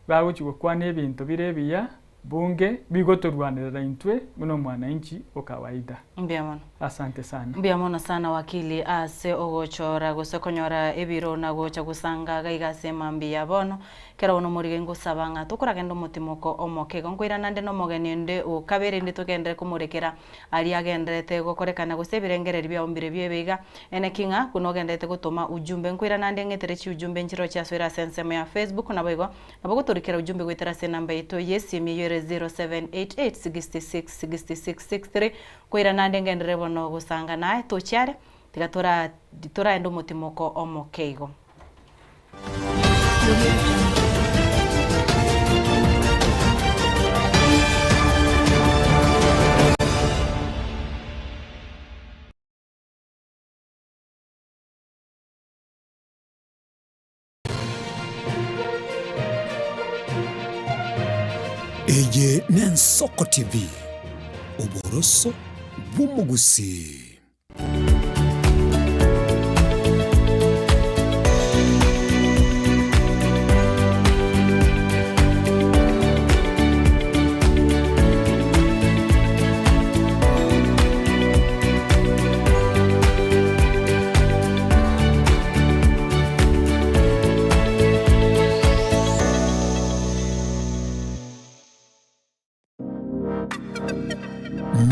bagochi gokwana ebinto bire ebiya Bunge bigotorwanerera intwe buna omwananchi o kawaida. Mbuya mono. Asante sana. Mbuya mono sana wakili ase ogochora gose konyora ebiro na gocha gosanga gaiga ase emambia ya bono. Ekero bono omorige ngosaba ng'a tokoragenda omotimoko omoke igo nkoirana nde nomogeni onde o kabere inde togenderere komorekera aria agendererete gokorekana gose ebirengererio biao mbire biebe iga. Eneki ng'a buna ogendererete gotoma ujumbe nkoirana nde ng'etere chiujumbe nchiroche asoire ase ensemo ya Facebook naboigo Nabo gotorikera ujumbe goetera ase enamba yaito y'esimi eyio ere 0788666663 koira naende ngenderere bono gosanga naye tochia are tiga tora toraende omotimoko omoke igo. Eye n'Ensoko TV, oboroso bw'omogusii.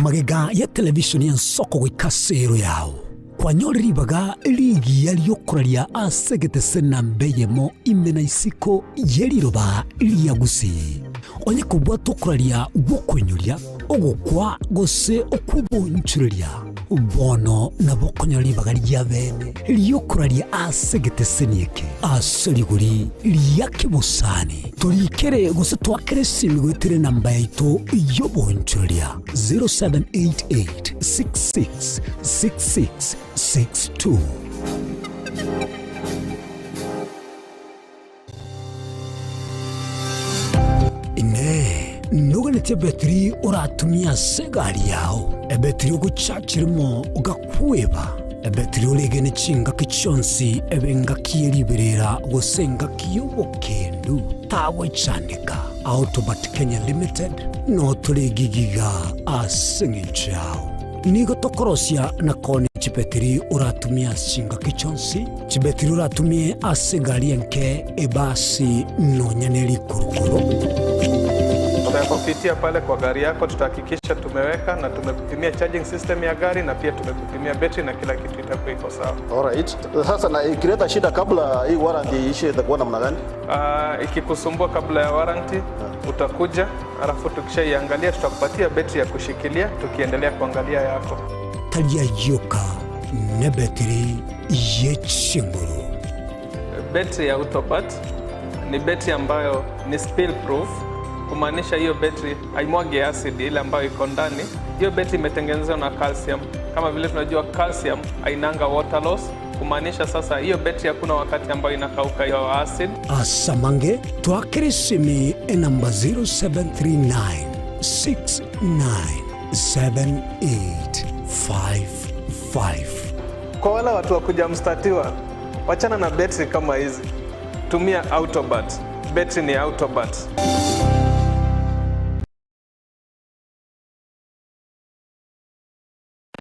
Magega ya televisheni y'ensoko goika ase ero yao, kwanyore ribaga rigiya ri'okoraria ase egetese namba eyemo ime na isiko ye riroba ria Gusii. Onye kobwata okoraria gw'okoinyoria, ogokwa gose okw'obonchoreria, bono nabo okonyora ribaga ri'abeene ri'okoraria ase egeteseni eke ase rigori ria kebosani. Torikere gose toakere esimi goetera enamba yaito y'obonchoreria 0788 66 66 62. Inee! Noganetie ebetiri oratumie ase egari yao, ebetiri ogochachirimo ogakweba, ebetiri oregene chingaki chionsi ebe engaki ye riberera gose engaki y'obokendu? Tagwechandeka. Autobat Kenya Limited notore egigiga ase eng'encho yao. Nigo tokorosia na koonia chibetiri oratumie ase chingaki chionsi, chibetiri oratumie ase egari enke, ebasi, nonya ne rikurukuru. Tutakupitia pale kwa gari yako, tutahakikisha tumeweka na tumekupimia charging system ya gari na pia tumekupimia betri na kila kitu itakuwa iko sawa. Alright. Sasa na ikileta shida kabla hii warranty iishe itakuwa namna gani? Ikikusumbua kabla ya warranty utakuja, alafu tukishaiangalia tutakupatia betri ya kushikilia tukiendelea kuangalia yako. Tari ayio ka nebetiri ye chinguru. Betri ya Autobat ni betri ambayo ni spill proof, kumaanisha hiyo betri haimwagi acid ile ambayo iko ndani. Hiyo betri imetengenezwa na calcium. Kama vile tunajua calcium hainanga water loss, kumaanisha sasa hiyo betri hakuna wakati ambayo inakauka hiyo acid. Asamange twakere esimi enamba 0739 697855. Kwa wale watu wa kujamstatiwa, wachana na betri kama hizi, tumia Autobat. Betri ni Autobat.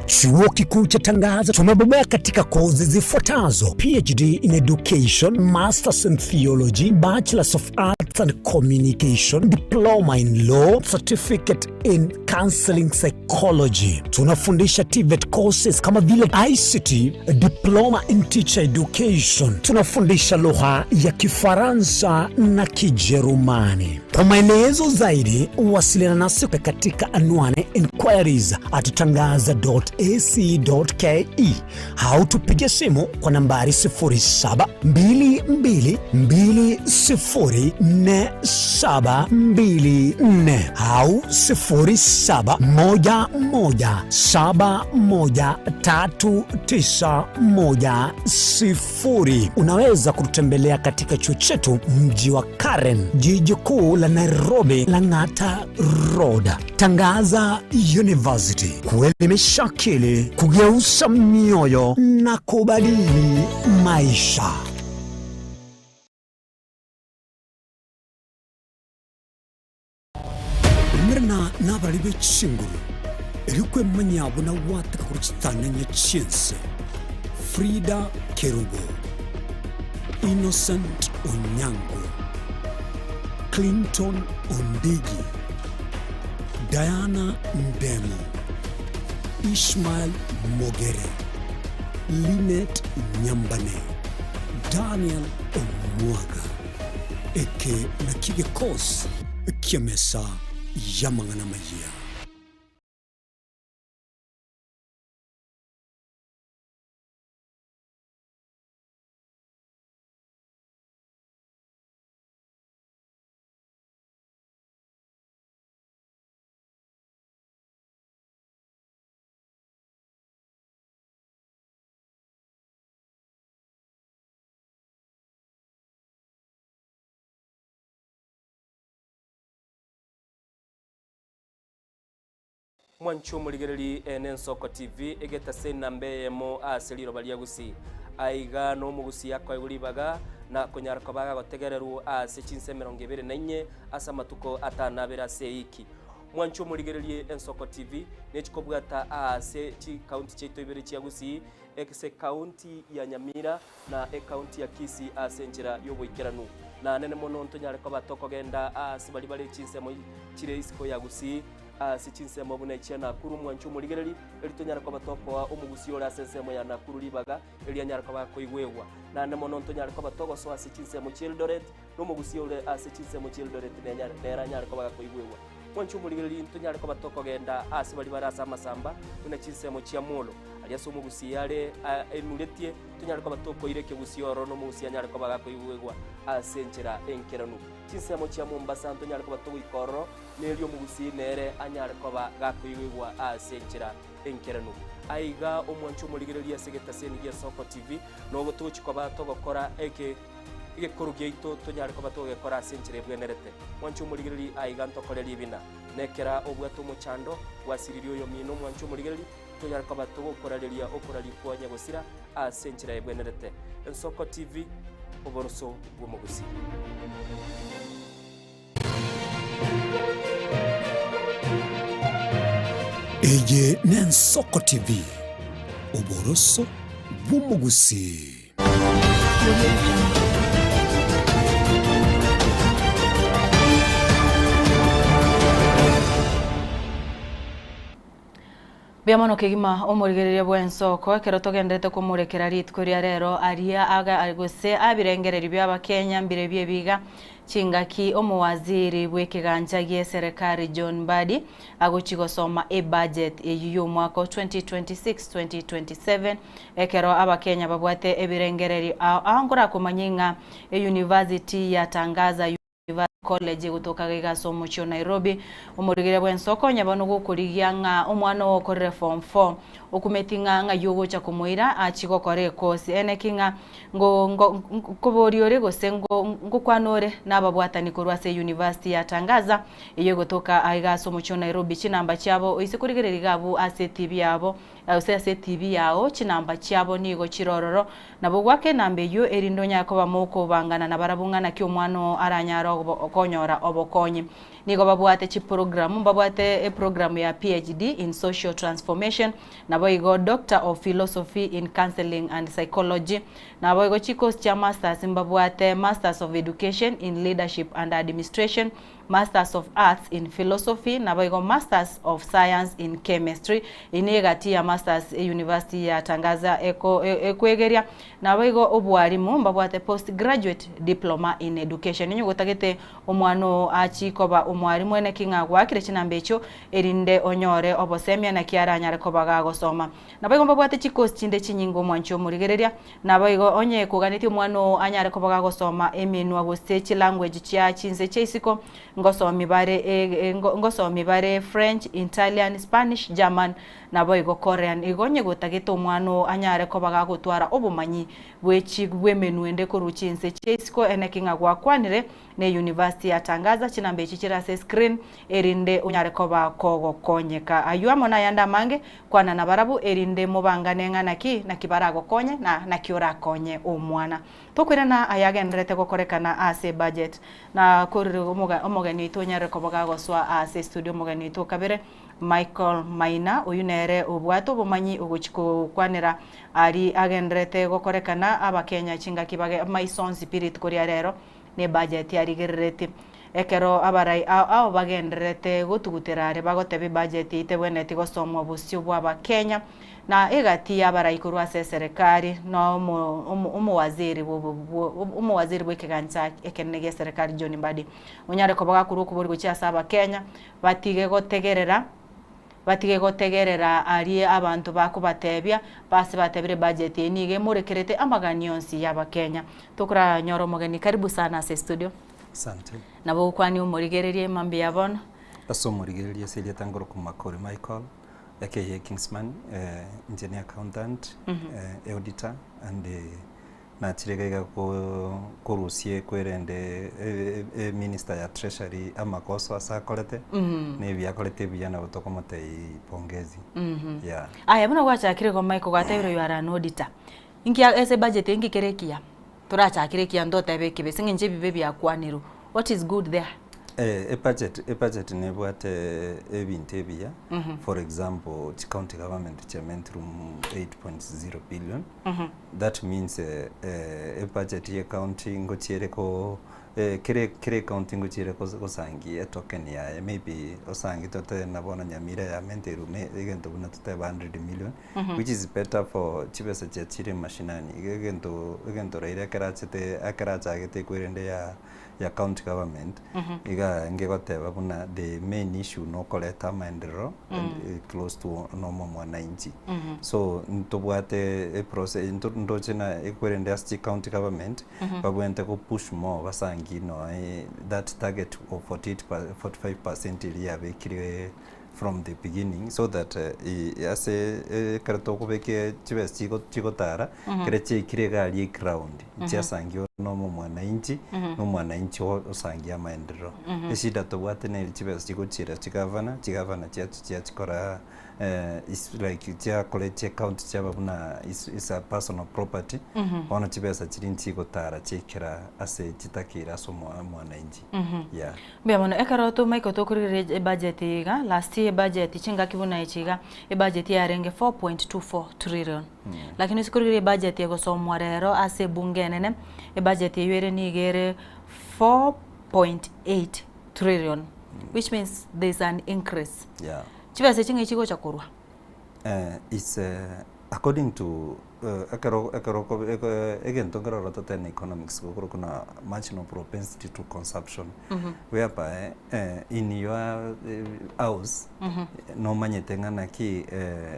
Chuo Kikuu cha Tangaza tumebobea katika kozi zifuatazo: PhD in Education, Masters in Theology, Bachelors of Arts and Communication, Diploma in Law, Certificate in Counseling Psychology. Tunafundisha TVET courses kama vile ICT, Diploma in Teacher Education. Tunafundisha lugha ya Kifaransa na Kijerumani. Kwa maelezo zaidi wasiliana nasi katika anwani inquiries at tangaza.ac.ke au tupige simu kwa nambari 0722204724 au 0711713910. Unaweza kututembelea katika chuo chetu mji wa Karen, jiji kuu la Nairobi, Lang'ata Road. Tangaza University, kuelimisha akili, kugeuza mioyo na kubadili maisha. Umerana nabari be chinguru, erio kwemanya buna gwateka korwa chitang'anya chi'ense. Frida Kerubo, Innocent Onyango, Clinton Ondigi, Diana Ndemo, Ishmael Mogere, Linet Nyambane, Daniel Omwaga. Eke nakio gekosi ki'emesa y'amang'ana amayia. Mwanche omorigereri ene Ensoko TV egetase enamba eyemo ase riroba ria Gusii. Aiga nomogusii akoegwa ribaga na konyara koba agotegererwa ase chinsa emerongo ebere na inye ase amatuko atano abere ase eiki. Mwanche omorigererie Ensoko TV nechikobwata aase chikaunti chiaito ibere chia Gusii ase ekaunti ya Nyamira na ekaunti ya Kisii ase enchera y'oboikeranu. Na nene mono ntonyare koba tokogenda aase baria bare chinsemo chire isiko ya Gusii ase chinsemo buna echia Nakuru mwanche omorigereri, erio tonyare koba tokoa omogusii ore ase ensemo ya Nakuru ribaga erio anyare koba akoigwegwa. Naende mono ntonyare koba togosoa ase chinsemo chia Eldoret, na omogusii ore ase chinsemo chia Eldoret nenyare nere anyare koba gakoigwegwa. Mwanche omorigereri ntonyare koba tokogenda ase baria bare ase amasamba buna chinsemo chia Molo, aria ase omogusii are emuretie, tonyare koba tokoira ekegusii ororo na omogusii anyare koba gakoigwegwa ase enchera enkeranu. Chinsemo chia Mombasa ntonyare koba togoika ororo, Nerio omogusii nere anyare koba gakoigwegwa ase enchera enkeranu. Aiga omwanche omorigereria ase egetaseni gia Soko TV, nogo togochia koba togokora eke egekoro giaito tonyare koba togegekora ase enchera ebwenerete. Mwanche omorigereria aiga ntokore ribina. Nekera obwate omochando, gwasiririe oyomino omwanche omorigereria, tonyare koba togokorareria okoraria kwa nyagosira ase enchera ebwenerete. Ensoko TV, oboroso bw'omogusii. Eye n'Ensoko TV, oboroso bw'omogusii. Mbuya mono kegima omorigereria bw'ensoko ekero togenderete komorekera rituko ria rero aria aga gose abirengererio bia abakenya mbire biebiga chingaki omowaziri bw'ekegancha gi'eserekari John Mbadi agochi gosoma ebudget eyio y'omwaka o 2026-2027 ekero abakenya babwate ebirengererio ao ao nkorakomanye ng'a eyunivasiti ya Tangaza University College egotoka iga ase omochie o Nairobi. Omorigereria bw'ensoko onye bono gokorigia ng'a omwana oo okorire form four okumeti ng'a ng'ai ogocha komoira achie gokora ekosi ene ki ng'a ngo ngo nkoboria ore gose ngo ngokwana ore nababwatani korwa ase University ya Tangaza eyio egotoka aiga ase omochie o Nairobi. Chinamba chiabo oise korigereria iga abwo ase etibi yabo gose ase etibi yao chinamba chiabo nigo chire ororo. Nabo gwaka enamba eyio, erinde onyare koba mokobangana nabarabwo ng'a naki omwana oo aranyare konyora obokonyi. Nigo babwate chiprogramu, mbabwate eprogramu ya PhD in Social Transformation, naboigo Doctor of Philosophy in Counselling and Psychology, naboigo chikosi chia Masters mbabwate Masters of Education in Leadership and Administration, Masters of Arts in Philosophy, naboigo Masters of Science in Chemistry. Eyio negati ya Masters University ya Tangaza ekwegeria. Naboigo obwarimu mbabwate Post Graduate Diploma in Education. Onye gotagete omwana oo achie koba omwarimu eneki ng'a gwakire chinamba echio erinde onyore obosemia naki aranyare koba gagosoma. Naboigo mbabwate chikosi chinde chinyinge omwanchi omorigereria. Naboigo onye koganetie omwana oo anyare koba gagosoma emenwa gose chilanguage chia chinse chia isiko, Ngosomi bare ngosomi bare French, Italian, Spanish, German naboigo Korean. Igo onye gotagete omwana oo anyare koba gagotwara obomanyi bwe chi bw'emenwa ende korwa chinse chia isiko eneki ng'a gwakwanire ne University ya Tangaza chinamba echi chire ase screen erinde onyare koba kogokonyeka. Ayio amo nayande amange kwana nabarabwo erinde mobangane ng'a naki naki baragokonye na naki orakonye omwana. Tokoirana ayagendererete gokorekana ase ebudget. Na korire omogeni oito onyarire koba gagosoa ase estudio omogeni oito okabere Michael Maina oyio nere obwate obomanyi ogochi kokwanera aria agendererete gokorekana abakenya chingaki bage maiso onsi pi rituko ria rero ne ebudget arigereretie. Ekero abarai ao ao bagendererete gotugutera are bagoteba ebudget eyio tebwenereti gosomwa bosio bwa abakenya na egati y'abarai korwa ase eserekari na omowaziri omowaziri bw'ekegancha ekenene gi'eserekari John Mbadi onyare koba gakorwa okobori gochia ase abakenya batige gotegerera batige gotegerera aria abanto bakobatebia base batebire ebudget eye nigo emorekerete amagani onsi y'abakenya. Tokoranyora omogeni karibu sana ase estudio. Asante. Nabo ogokwania omorigereria mambia bono. Ase omorigereria ase erieta ngoroku Makori Michael, aka Kingsman, inche ne accountant, auditor and nachire iga iga korusia ekwerende eminister ya treasury amagoso ase akorete, na ebi akorete ebuya nabo tokomotebia pongezi, yeah. Aya buna gwachakire igo Michael gwatebire you are an auditor, inki ase ebudget eye inki kere ekiya? Torachakere ekiya ntotebe ekibe ase eng'encho ebibe biakwanirwe, what is good there? Ebudget ebudget nebwate ebinto ebiya, for example chicounty government chiamentirwe 8.0 billion, that means ebudget ya ecounty ngochiere ko kere kera ecounty ngochiere gosangia etoken yaye maybe osange totebe buna bono Nyamira yamenterwe egento buna totebe 100 million. Which is better for chibesa chia chire mashinani iga egento egento Raila ekero achete ekero achagete ekwerende ya ya county government iga arenge goteba buna the main issue nokoreta amaenderero close to nomo mwananchi. So ntobwate eprocess ndoche na ekwerende ase chi county government babwenerete go push more basangi noe that target of 48 45% eria yabekire from the beginning so that ase ekero tokobeka chibesa chigo chigotara ekero chiaikire iga aria eground chiasangiwa na omomwananchi na omwananchi osangia amaenderero. Eshida tobwate neri chibesa chigochiera chigavana, chigavana chiacha chiachikora is like chiakora chiaccount chiaba buna is is a personal property bono chibesa chiria nchigotara chiaikera ase chitakeire ase omwananchi yeah. Mbuya mono, ekero tomaika tokorigereria ebudget eye iga, last year ebudget chingaki buna echi iga, ebudget yarenge 4.24 trillion. Lakini ase korigereria ebudget egosomwa rero ase ebunge enene, ebudget eywo ere nigo ere 4.8 trillion, which means there is an increase. Yeah. Chibesa echi ng'ai chigocha korwa? It's according to ekero ekero okobe egento nkere orote tena economics gokorokwa na marginal propensity to consumption whereby in your house nomanyete ng'a naki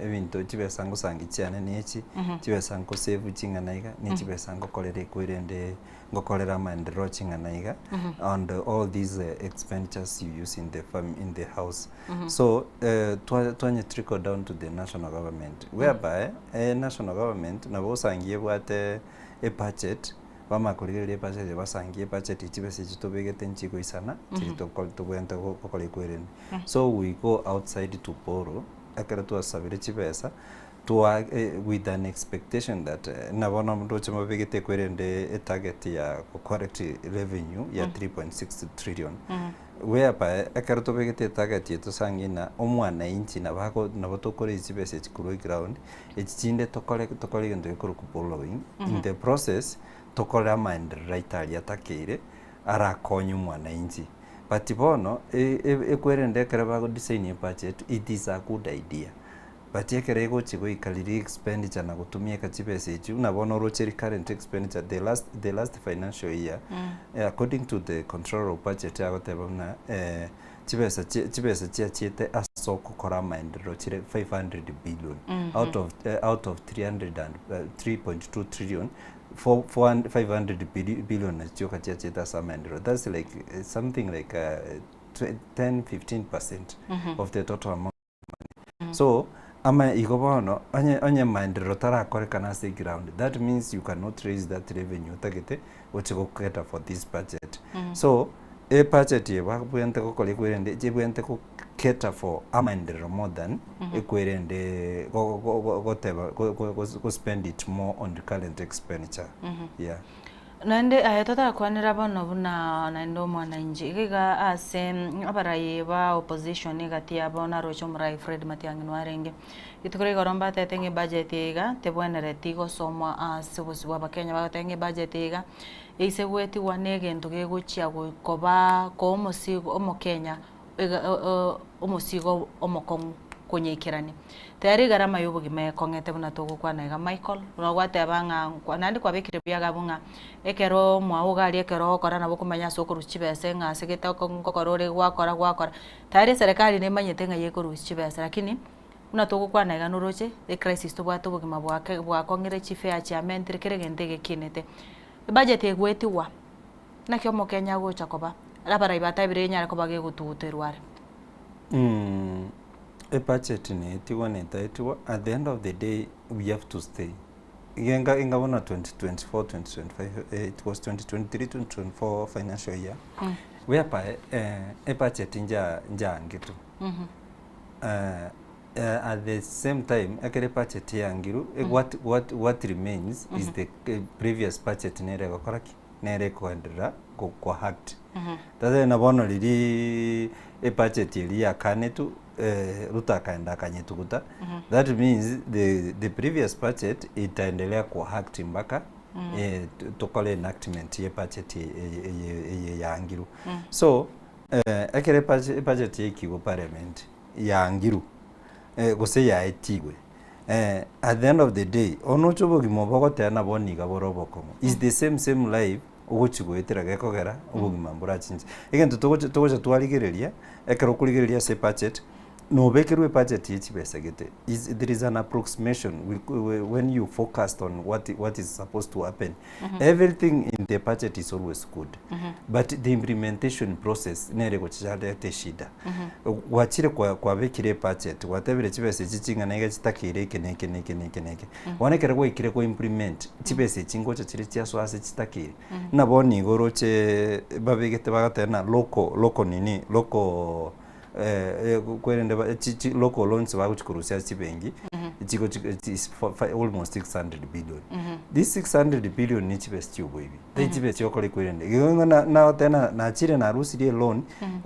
ebinto chibesa ngosangi chiane na echi, chibesa nkosave ching'ana iga, ne chibesa ngokorera ekwerende ngokorera amaendereo ching'ana iga and all these expenditures you use in the fam in the house So twanye trickle down to the national government whereby national government nabo osangie ebwate ebudget bamanye korigereria ebudget basangie ebudget chibesa echi tobegete nchigoisana chiri tobwenerete gokora ekwerende. So we go outside to borrow ekero twasabire chibesa twa with an expectation that nabo ndoche babegete ekwerende etarget ya gocollect revenue ya 3.6 trillion. Whereby ekero tobegete etarget eye tosange ng'a omwananchi nabo ako nabo tokora chibesa echi korwa eground, echi chinde tokore tokore egento gekorokwa borrowing, in the process tokore amaenderero aito aria atakeire arakonye omwananchi. But bono ekwerende ekero bagodesign ebudget it is a good idea. But ekero egochi goika riria expenditure na gotumieka chibesa echio, buna bono oroche recurrent expenditure the last the last financial year, according to the controller of budget agoteba buna chibesa chi chibesa chiachiete ase okokora amaenderero chire 500 billion out of out of 300 and 3.2 trillion. 4 500 billion nachio chioka chiachete ase amaenderero. That's like something like 10 15% of the total amount of money. So ama igo bono onye onye maenderero tarakorekana ase eground, that means you cannot raise that revenue otagete gochi goketa for this budget. So ebudget eye babwenerete gokora ekwerende chibwenerete go cater for amaenderero more than ekwerende goteba go spend it more on recurrent expenditure, yeah. Naende aye totarakwanera bono buna naende omwananchi iga iga ase abarai ba opposition egati yabo naroche omorai Fred Matiang'i nwarenge. Rituko ria igoro mbatete ng'a ebudget eye iga tebwenereti gosomwa ase obosio bwa abakenya bagoteba ng'a ebudget eye iga eise goetigwa na egento gegochia koba koa omosigo omokenya iga omosigo omokong'u konyaikerania. Tayari egarama ya obogima ekong'ete buna togokwana iga Michael, buna gwateba ng'a naende kwabekire buya iga abwo ng'a ekero omwao iga aria ekero ogokora nabo okomanya ase okorusia chibesa ng'a ase gete ngokora ore gwakora gwakora. Tayari eserekari nemanyete ng'a ekorusia chibesa lakini buna togokwana iga noroche, ecrisis tobwate obogima bwake bwakong'ire chifare chiamentire kera egento egekinete. Ebudget egoetigwa, naki omokenya agocha koba, abarai batabire enyare koba gegotuguterwa are. Ebudget neetigwa netaetigwa, at the end of the day we have to stay. Iga inga buna 2024 2025, it was 2023 2024 financial year, whereby ebudget njaangetwe. At the same time ekero ebudget yangiru, what remains is the previous budget nere egokora ki? Nere ekoenderera ko act. Sasa na bono riri ebudget eria yakanetwe, Ruto akaenda akanyetuguta, that means the previous budget itaendelea ku act mpaka tokore enactment ya ebudget eye yangirwe. So ekero ebudget yaikigwe parliament yangirwe gose yaetigwe, at the end of the day onoche obogima obo ogoteba nabo niga bore obokong'u is the same same life ogochi goetera gekogera obogima mborachinche. Egento togocha togocha twarigereria ekero okorigereria ase ebudget nobekerwe ebudget ya chibesa gete is there is an approximation when you focused on what is supposed to happen. Everything in the budget is always good, but the implementation process nere egochi yareta eshida. Gwachire kwabekire ebudget gwatebire chibesa echi ching'ana iga chitakeire eke na eke na eke na eke na eke. Bono ekero gwaikire ko implement chibesa echi ngocha chire chiasoa ase chitakeire, buna bono igo oroche babegete bagoteba ng'a local local nini local kwerende local loans bagochi korusia ase chibenki chigochi almost 600 billion. This 600 billion ne chibesa chia oboibi, tari chibesa chia gokora ekwerende. Igo ng'a nagoteba ng'a nachire narusirie eloan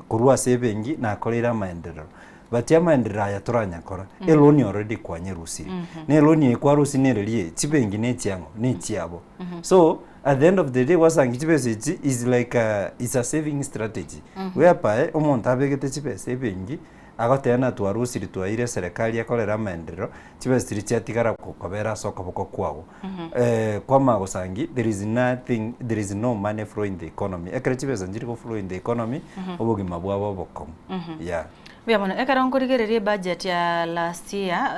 korwa ase ebenki nakoreire amaenderero, but amaenderero aya toranyakora, eloan already kwanyerusirie. Na eloan eye kwarusia nere eye, chibenki ne echiang'o? Ne echiabo. So at the end of the day gwasangi chibesa echi is like a, is a saving strategy whereby omonto abegete chibesa ebenki agoteba ng'a twarusiri twaire eserekari ekorere amaenderero, chibesa chiria chiatigara kobera ase okoboko kwago. Kwamanya gosangi there is nothing, there is no money flow in the economy. Ekero chibesa nchiri go flow in the economy, obogima bwaba obokong'u, yeah. Mbuya mono. Ekero nkorigereria ebudget ya last year,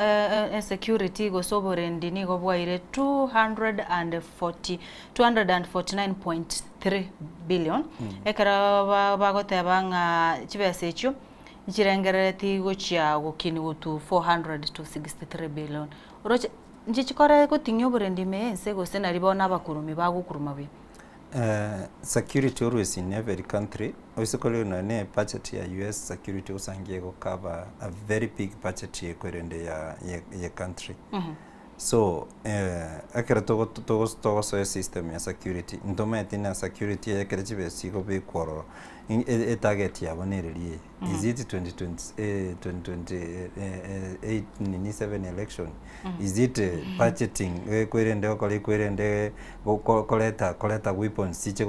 esecurity gose oborendi nigo bwaire 240 249.3 billion. Ekero bagoteba ng'a chibesa echio nchirengerereti gochia gokinigwa to 400 to 63 billion. Oroche nchi chikore goting'ia oborendi ime ya ense gose nari bono abakurumi bagokuruma buya? Security always in every country, oise korora nonya ne budget ya US security osange egokaba a very big budget ekwerende ya country. So ekero togosoa esystem ya security, ntomanyeti na security eye ekero chibesa chigobekwa ororo, etarget yabo nere riaye. Is it 2020, 2028 nini 7 election? Is it budgeting ekwerende gokora ekwerende koreta koreta weapons chiche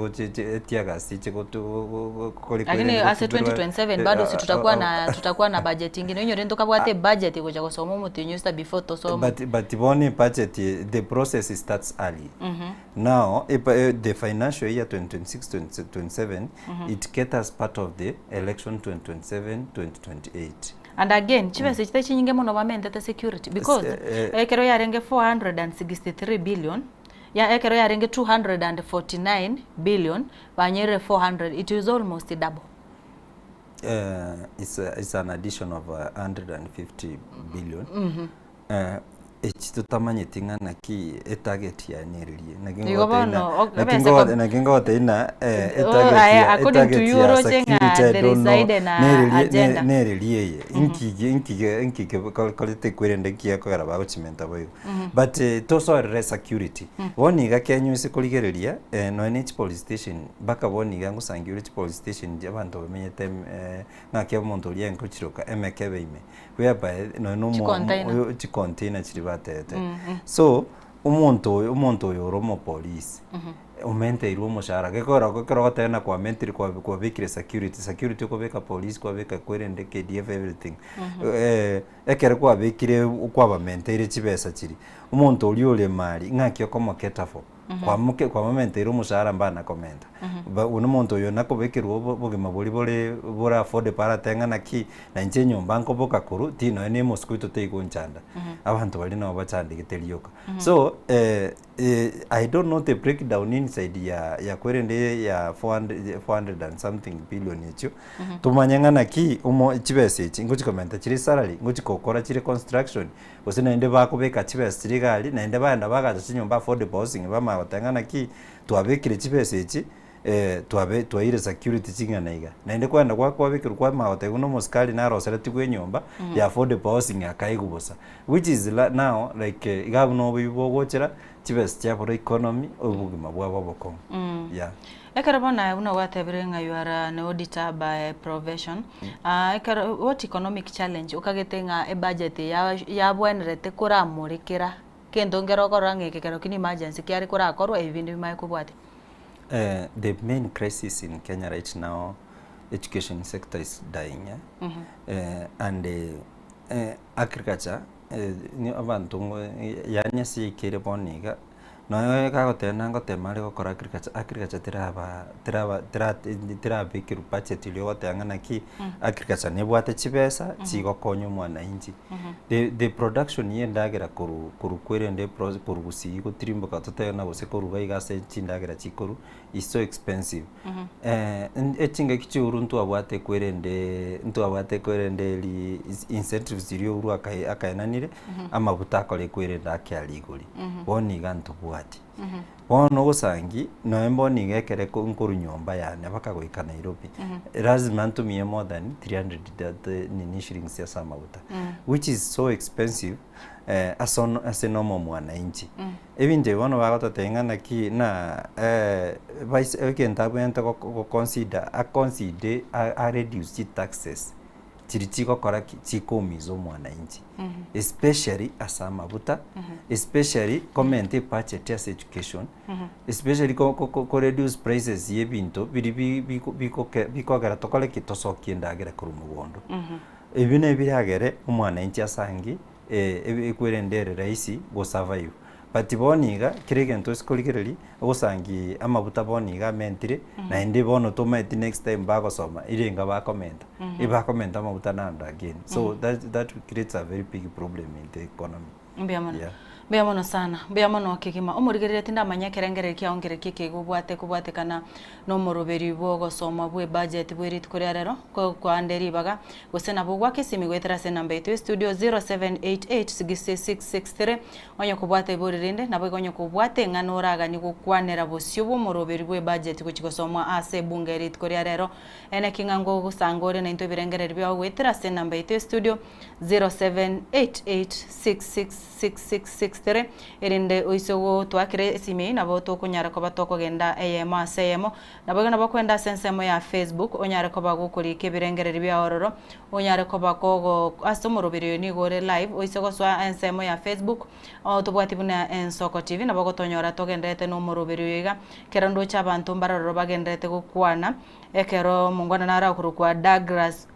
teargas chiche Lakini ase 2027 bado si tutakuwa na budget ingine onyore ntokabwate ebudget gocha gosoma omotienyi osa before tosome. But bono budget, the process starts early. Now if, the financial year 2026 2027, it caters part of the election 2027 2028. And again chibesa echi chinyinge mono bamentete security because ekero yarenge 463 billion. Ya ekero yarenge 249 billion banyerire 400 it is almost double. It's, a, it's an addition of 150 billion. Echi totamanyeti ng'a naki etarget yanyeririe. Naki Igo ngotebi bono, na- ok, naki ebese ngo- ko- naki ngotebi na Oh, etarget aye, ya- according to etarget you ya oroche ng'a security, I there don't is know. hidden, Nererie- agenda. nererie eye nkige nkige nkige korete kwerende nkiya kogera bagochimenta boigo but tosoerere security bono iga Kenya ase korigereria nonya ne chipolice station mpaka bono iga ngosangi ore chipolice station abanto bamenyete ng'aki omonto oria engochiroka emekebe ime whereby nonya na omo Chicontainer. oyo chicontainer chiria batete. So, omonto oyo omonto oyo ore omopolisi, omenteirwe omoshahara gekogera ekero ogoteba ng'a kwamentire kwa kwabekire security, security okobeka police kwabeka kwerende KDF everything, ekero kwabekire kwabamenteire chibesa chiria, omonto oria ore mari ng'aki okomocater for. Kwamoke kwamomenteire omoshahara mbana komenta. Ba buna omonto oyo nakobekerwa obo obogima boria bore bore affordable aratebe ng'a naki, na inche enyomba nkoboka korwa, ti nonye na emosquito teigonchanda. Abanto baria nabo bachandegete rioka. So I don't know the breakdown inside ya ya kwerende ya 400 400 and something billion echio, tomanye ng'a naki omo chibesa echi ngochi komenta chire salary, ngochi gokora chire construction, gose naende bakobeka chibesa chiria iga aria, naende bagenda bagacha chinyomba affordable housing bamanya goteba ng'a naki, twabekire chibesa echi twabe twaire security ching'ana iga. Naende kwagenda gwa kwabekerwa kwamanya goteba buna omosikari naroseretigwe enyomba ya affordable housing akaigwa bosa. Which is la now like iga buna oboibi bogochera, chibesa chiabora economy, obogima bwaba obokong'u yeah. Ekero bono aye buna gwatebire ng'a you are an auditor by profession, ekero what economic challenge okagete ng'a ebudget eye yabwenerete koramorekera kento nkere okorora ng'a eke kero ki ne emergency kiare korakorwa ebi binde bimanye kobwatia? The main crisis in Kenya right now, education sector is dying eh? And agriculture ni abanto ngo yaani ase yaikeire bono iga, nonya gagoteba ngotema are gokora agriculture, agriculture teraba teraba tera terabekerwa budget eria ogoteba ng'a naki, agriculture nebwate chibesa chigokonya omwananchi. The the production ya endagera korwa korwa kwerende pro korwa gusii gotirimboka totebe na gose korwa iga iga ase chindagera chikorwa is so expensive. Echingaki chia Uhuru ntwabwate kwerende ntwabwate kwerende eri incentives chiria Uhuru akae akaenanire, amabuta akore kwerende ake aria igori. Bono iga ntobwati. Bono ogosangi, nonya bono iga ekere nkorwa nyomba yane mpaka goika Nairobi, lazima ntumie more than 300 that nini shillings ase amaguta, which is so expensive ase ono ase normal mwananchi. Ebinto ebi bono bagototebia ng'a naki na vice egento abwenerete goconsider aconsider areduce chitaxes chiria chigokora ki chikoumiza omwananchi, especially ase amabuta, especially komenta ebudget ase education, especially ko ko koreduce prices ya ebinto biri bi biko bikoke bikogera tokore ki tosokie endagera korwa mogondo. Ebi nebiragere omwananchi asangi ekwerende ere rahisi gosurvive. But bono iga, kera egento ase korigereria, ogosangi amabuta bono iga amentire, naende bono tomaeti next time bagosoma, irenga bakomenta, ebakomenta amabuta now and again. So that that creates a very big problem in the economy. Mbuya mono. Yeah. Mbuya mono sana, mbuya mono kegima. Omorigereria tindamanya ekerengererio kiao nkere ki ekegobwate kobwatekana na omoroberi bwa ogosoma bwa ebudget bwa erituko ria rero, koande ribaga, gose nabo gwaka esimi goetera ase enamba yaito ya estudio 0788 6663 onye kobwata ibori rinde, nabo igo onye kobwata eng'ana oraganie gokwanera bosio bwa omoroberi bwa ebudget gochia gosomwa ase ebunge rituko ria rero, ene ki ng'a ngogosanga ore naintwe ebirengererio biago goetera ase enamba yaito ya estudio 0788 666663 erinde oise gotwakera esimi eyio nabo tokonyara koba tokogenda eyemo ase eyemo. Nabo igo nabo okoenda ase ensemo ya Facebook onyare koba gokorika ebirengererio biao ororo, onyare koba kogo ase omoroberi oyo nigo ore live, oise gosoa ensemo ya Facebook tobwati buna Ensoko TV nabo ogotonyora togenderete na omoroberi oyo iga, ekero ndoche abanto mbarororo bagenderete gokwana, ekero omongwana naro akorokwa Douglas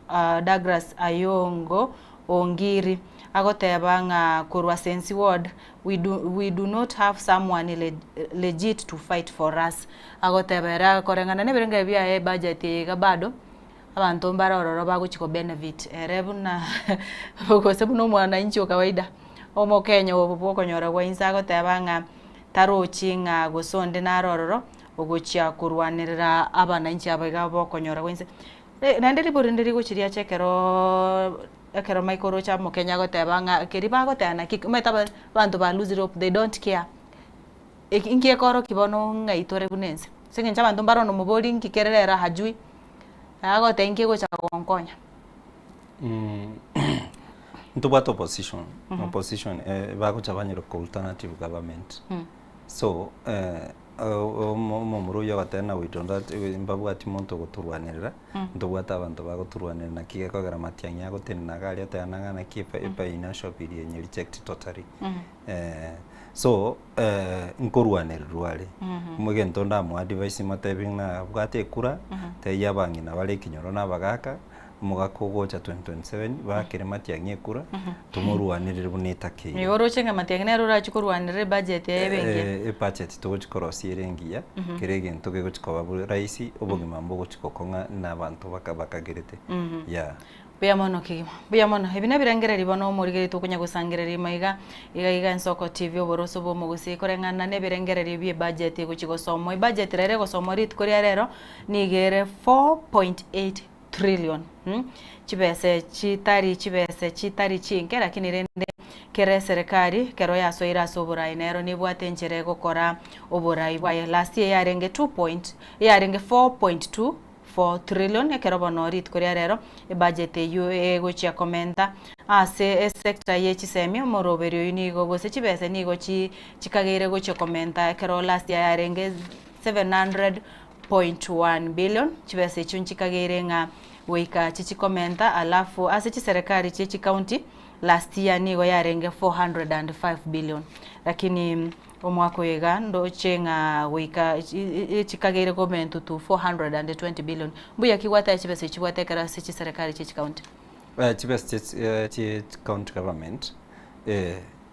Douglas Ayongo Ongiri agoteba ng'a korwa Sensi ward we do, we do not have someone le, legit to fight for us. Agoteba ere akoreng'ana na ebirengererio biaye ebudget eye iga bado abanto mbare ororo bagochi ko benefit ere buna gose buna omwananchi o kawaida omokenya obo bwokonyora gwa inse agoteba ng'a Tarochi ng'a gose onde nare ororo ogochia korwanerera abananchi aba iga bokonyora gwense. Naende ribori rinde rigochia riacha ekeroooo ekero Michael oroche omokenya agoteba ng'a keria bagoteba naki omanyete aba abanto ba losire hope they don't care. Eki inki ekorokia bono ng'ai tore buna ense? Ase eng'encho abanto mbare onomobori nki kere rero hajui, agoteba inki egocha gonkonya. Ntobwate opposition, opposition bagocha banyore ko alternative government. So omomura oyio ogoteba ng'a we don't want mbabwati monto ogotorwanerera, ntobwate abanto bagotorwanerera naki gekogera matiang'i agotenena iga aria oteba ng'a naki efinancial bill enye reject totally. So nkorwanererwa are, egento ndamoadvise motebi ng'a abwate ekura, tebia abang'ina bare ekenyoro na abagaka, omogaka ogocha 2027 bakere matiang'i ekura, tomorwanerere buna etakeire. Igo oroche ng'a matiang'i nere orachie korwanerera ebudget yaye ebe engiya? Ebudget togochi korosia ere engiya, kera egento kegochi koba rahisi, obogima mbogochi gokong'a na abanto bakagerete, yeah. Mbuya mono kegima, mbuya mono. Ebi nebirengererio bono omorigereria tokonya gosangereria ime iga, iga iga Ensoko TV oboroso bwa omogusii koreng'ana nebirengererio bie ebudget egochia gosomwa. Ebudget rero egosomwa rituko ria rero nigo ere 4.8 trillion mh, chibese chitari chibese chitari chinke lakini rende kera eserekari ekero yasoire ase oborai nero nebwate enchera egokora oborai bwaye. Last year yarenge two point yarenge 4.2 4 trillion ekero bono rituko ria rero ebudget eyio egochia komenta ase esector ye chisemi omoroberi oyio nigo gose chibese nigo chi chikageire gochia komenta ekero last year yarenge 700.1 billion chibesa echio nchikageire ng'a goika chichikomenta alafu ase chiserekari chie chicounty last year nigo yarenge 405 billion lakini Omwaka oyo iga ndoche ng'a goika chikageire komentwa to 420 billion. Mbuya ki gwateba chibesa echi chibwate ekero ase chiserekari chie chicounty? Chibesa chie chicounty government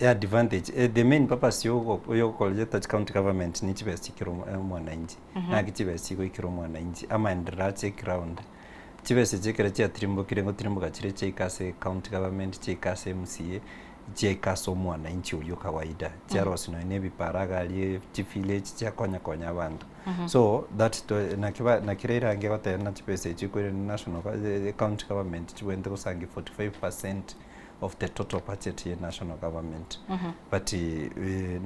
advantage the main purpose yogokoreta chicounty government ne chibesa chikere omwananchi. Naki chibesa chigoikera omwananchi amaenderero ache eground. Chibesa echi ekero chiatirimbokire ngotirimboka chire chiaika ase county government, chiaika ase MCA, chiaika ase omwananchi oyio kawaida, chiarosia nonye na ebipara iga aria chivillage chiakonya konya abanto. So that to naki ba naki rero ange goteba ng'a chibesa echi chikoirana national county government chibwenerete gosangia 45 percent of the total budget ye national government. But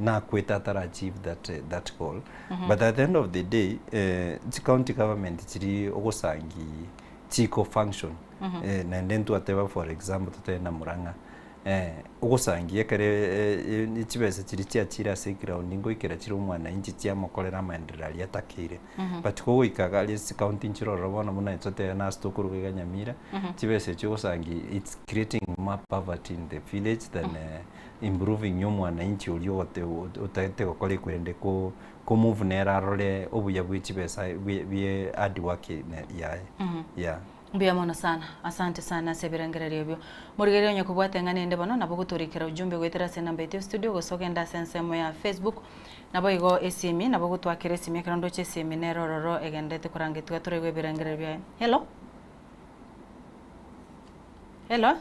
nakwete atara achieve that that goal. But at the end of the day chi county government chiri ogosangi chiko function naende ntwateba for example totebe na Murang'a ogosangia ekere chibesa chiria chiachire ase eground ngoikera chire omwananchi chiamokorera amaenderero aria atakeire. But kogoika iga aria ase chicounty nchire ororo bono buna totebe nase tokoruga iga Nyamira, chibesa echio ogosangi it's creating more poverty in the village than improving ya omwananchi oria ogote otagete gokora ekwerende ko komove nere arore obuya bwe chibesa bwe bie hard work yaye yeah. Mbuya mono sana. Asante sana ase ebirengererio ebio. Morigereria onye kobwate eng'ana ende bono nabo ogotorikera ujumbe goetera ase enamba yaito ya studio gose ogende ase ensemo ya Facebook. Naboigo esimi nabo ogotwakera esimi ekero ndoche esimi nere ororo egenderete korangetigwa toraigwe ebirengererio biaye. Hello? Hello?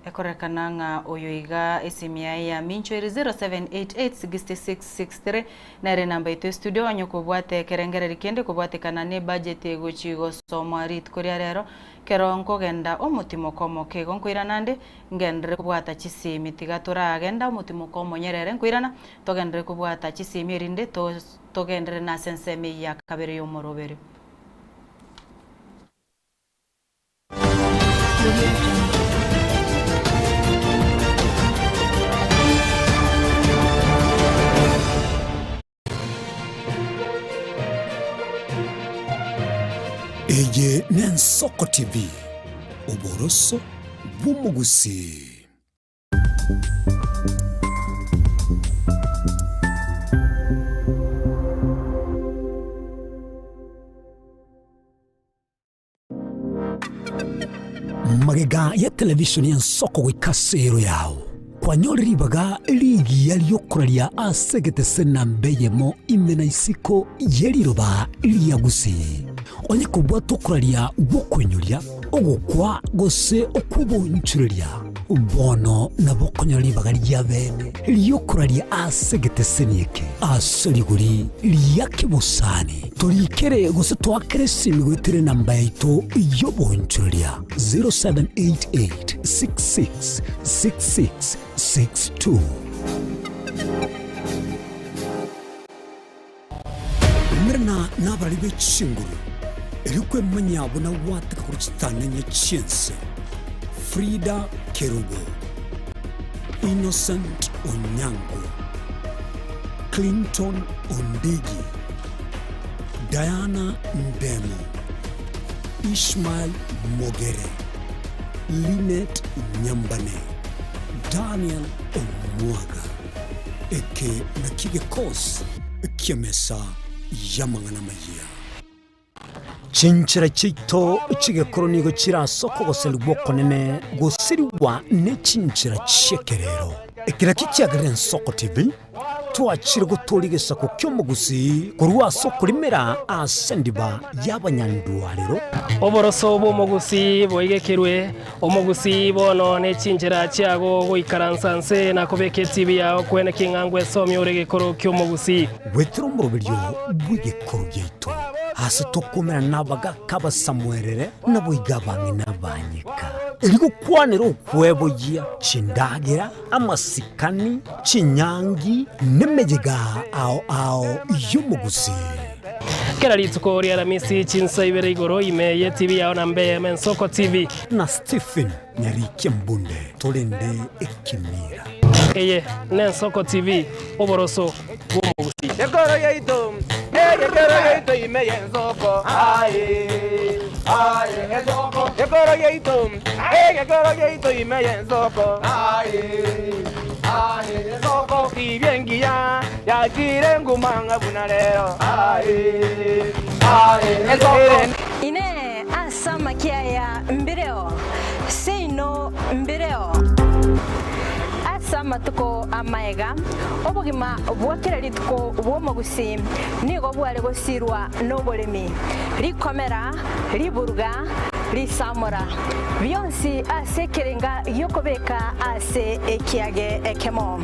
Ekorekana ng'a oyo iga esimi yaye ya mincho ere 07886663 nere enamba yaito estudio onye kobwate ekerengereri kende kobwatekana ne budget egochi gosomwa rituko ria rero kero nkogenda omotimoko omoke igo nkoirana nde ngenderere kobwata chisimi tiga toragenda omotimoko omonyerere nkoirana togenderere kobwata chisimi erinde togenderere nase ensemo eyio ya kabere y'omoroberio. Eye n'Ensoko TV, oboroso bw'omogusii. Magega ya televishoni y'ensoko goika ase ero yao, kwanyore ribaga rigiya ri'okoraria ase egetese namba eyemo ime na isiko ye riroba ria Gusii. Onye kobwate okoraria gw'okoinyoria, ogokwa gose okw'obonchureria. Bono nabo okonyora ribaga ria bene ri'okoraria ase egeteseni eke ase rigori ria kebosani. Torikere gose toakere esimi goetera enamba yaito y'oboonchoreria 0788 66 66 62. Umerana nabarari be chinguru, erio kwemanyia buna gwateka korwa chitananya chi'ense. Frida Kerubo, Innocent Onyango, Clinton Ondigi, Diana Ndemo, Ishmael Mogere, Linet Nyambane, Daniel Omwaga. Eke nakio egekosi ki'emesa y'amang'ana amayia. Chinchera chiaito chi'egekoro nigo chire ase okogoserigwa okonene gosirigwa ne chinchera chi'ekerero. Eke nakio kiagerire Ensoko TV twachire gotooria egesaku ki'omogusii korwa ase okorimera ase endiba y'abanyandwarero. Oboroso bw'omogusii boigekirwe Omogusii bono ne chinchera chiago goikaransa nse na kobeka etibi yao kwene king'a ngwesomia ore egekoro ki'omogusii. Gwetera omoroberio bw'egekoro giaito, aase tokomerana nabagaaka abasamuerere, naboigo abang'ina abanyeka, erio gokwanera okweboyia, chindagera, amasikani, chinyangi, nemeyega ao ao y'omogusii. Kera rituko ri'Aramisi chinsa ibere igoro ime y'etibi yao na mbe Mensoko TV. Na Stephen Nyarikia Mbunde torende ekemira. Eye n'Ensoko TV, oboroso bw'omogusii. Gekoro giaito, egekoro giaito ime y'ensoko, aye, aye, ensoko. Gekoro giaito, egekoro giaito ime y'ensoko, aye, aye, ensoko. Tibia engiya yachire nguma ng'a buna rero, aye, aye, ensoko. Inee! Ase amakia aya mbireo? Seino mbireo. Ase amatuko amaega, obogima bwa kera rituko bw'omogusii nigo bware gosirwa noboremi, rikomera, riburuga, risamora, bionsi ase ekerenga gi'okobeka ase ekiage ekemo.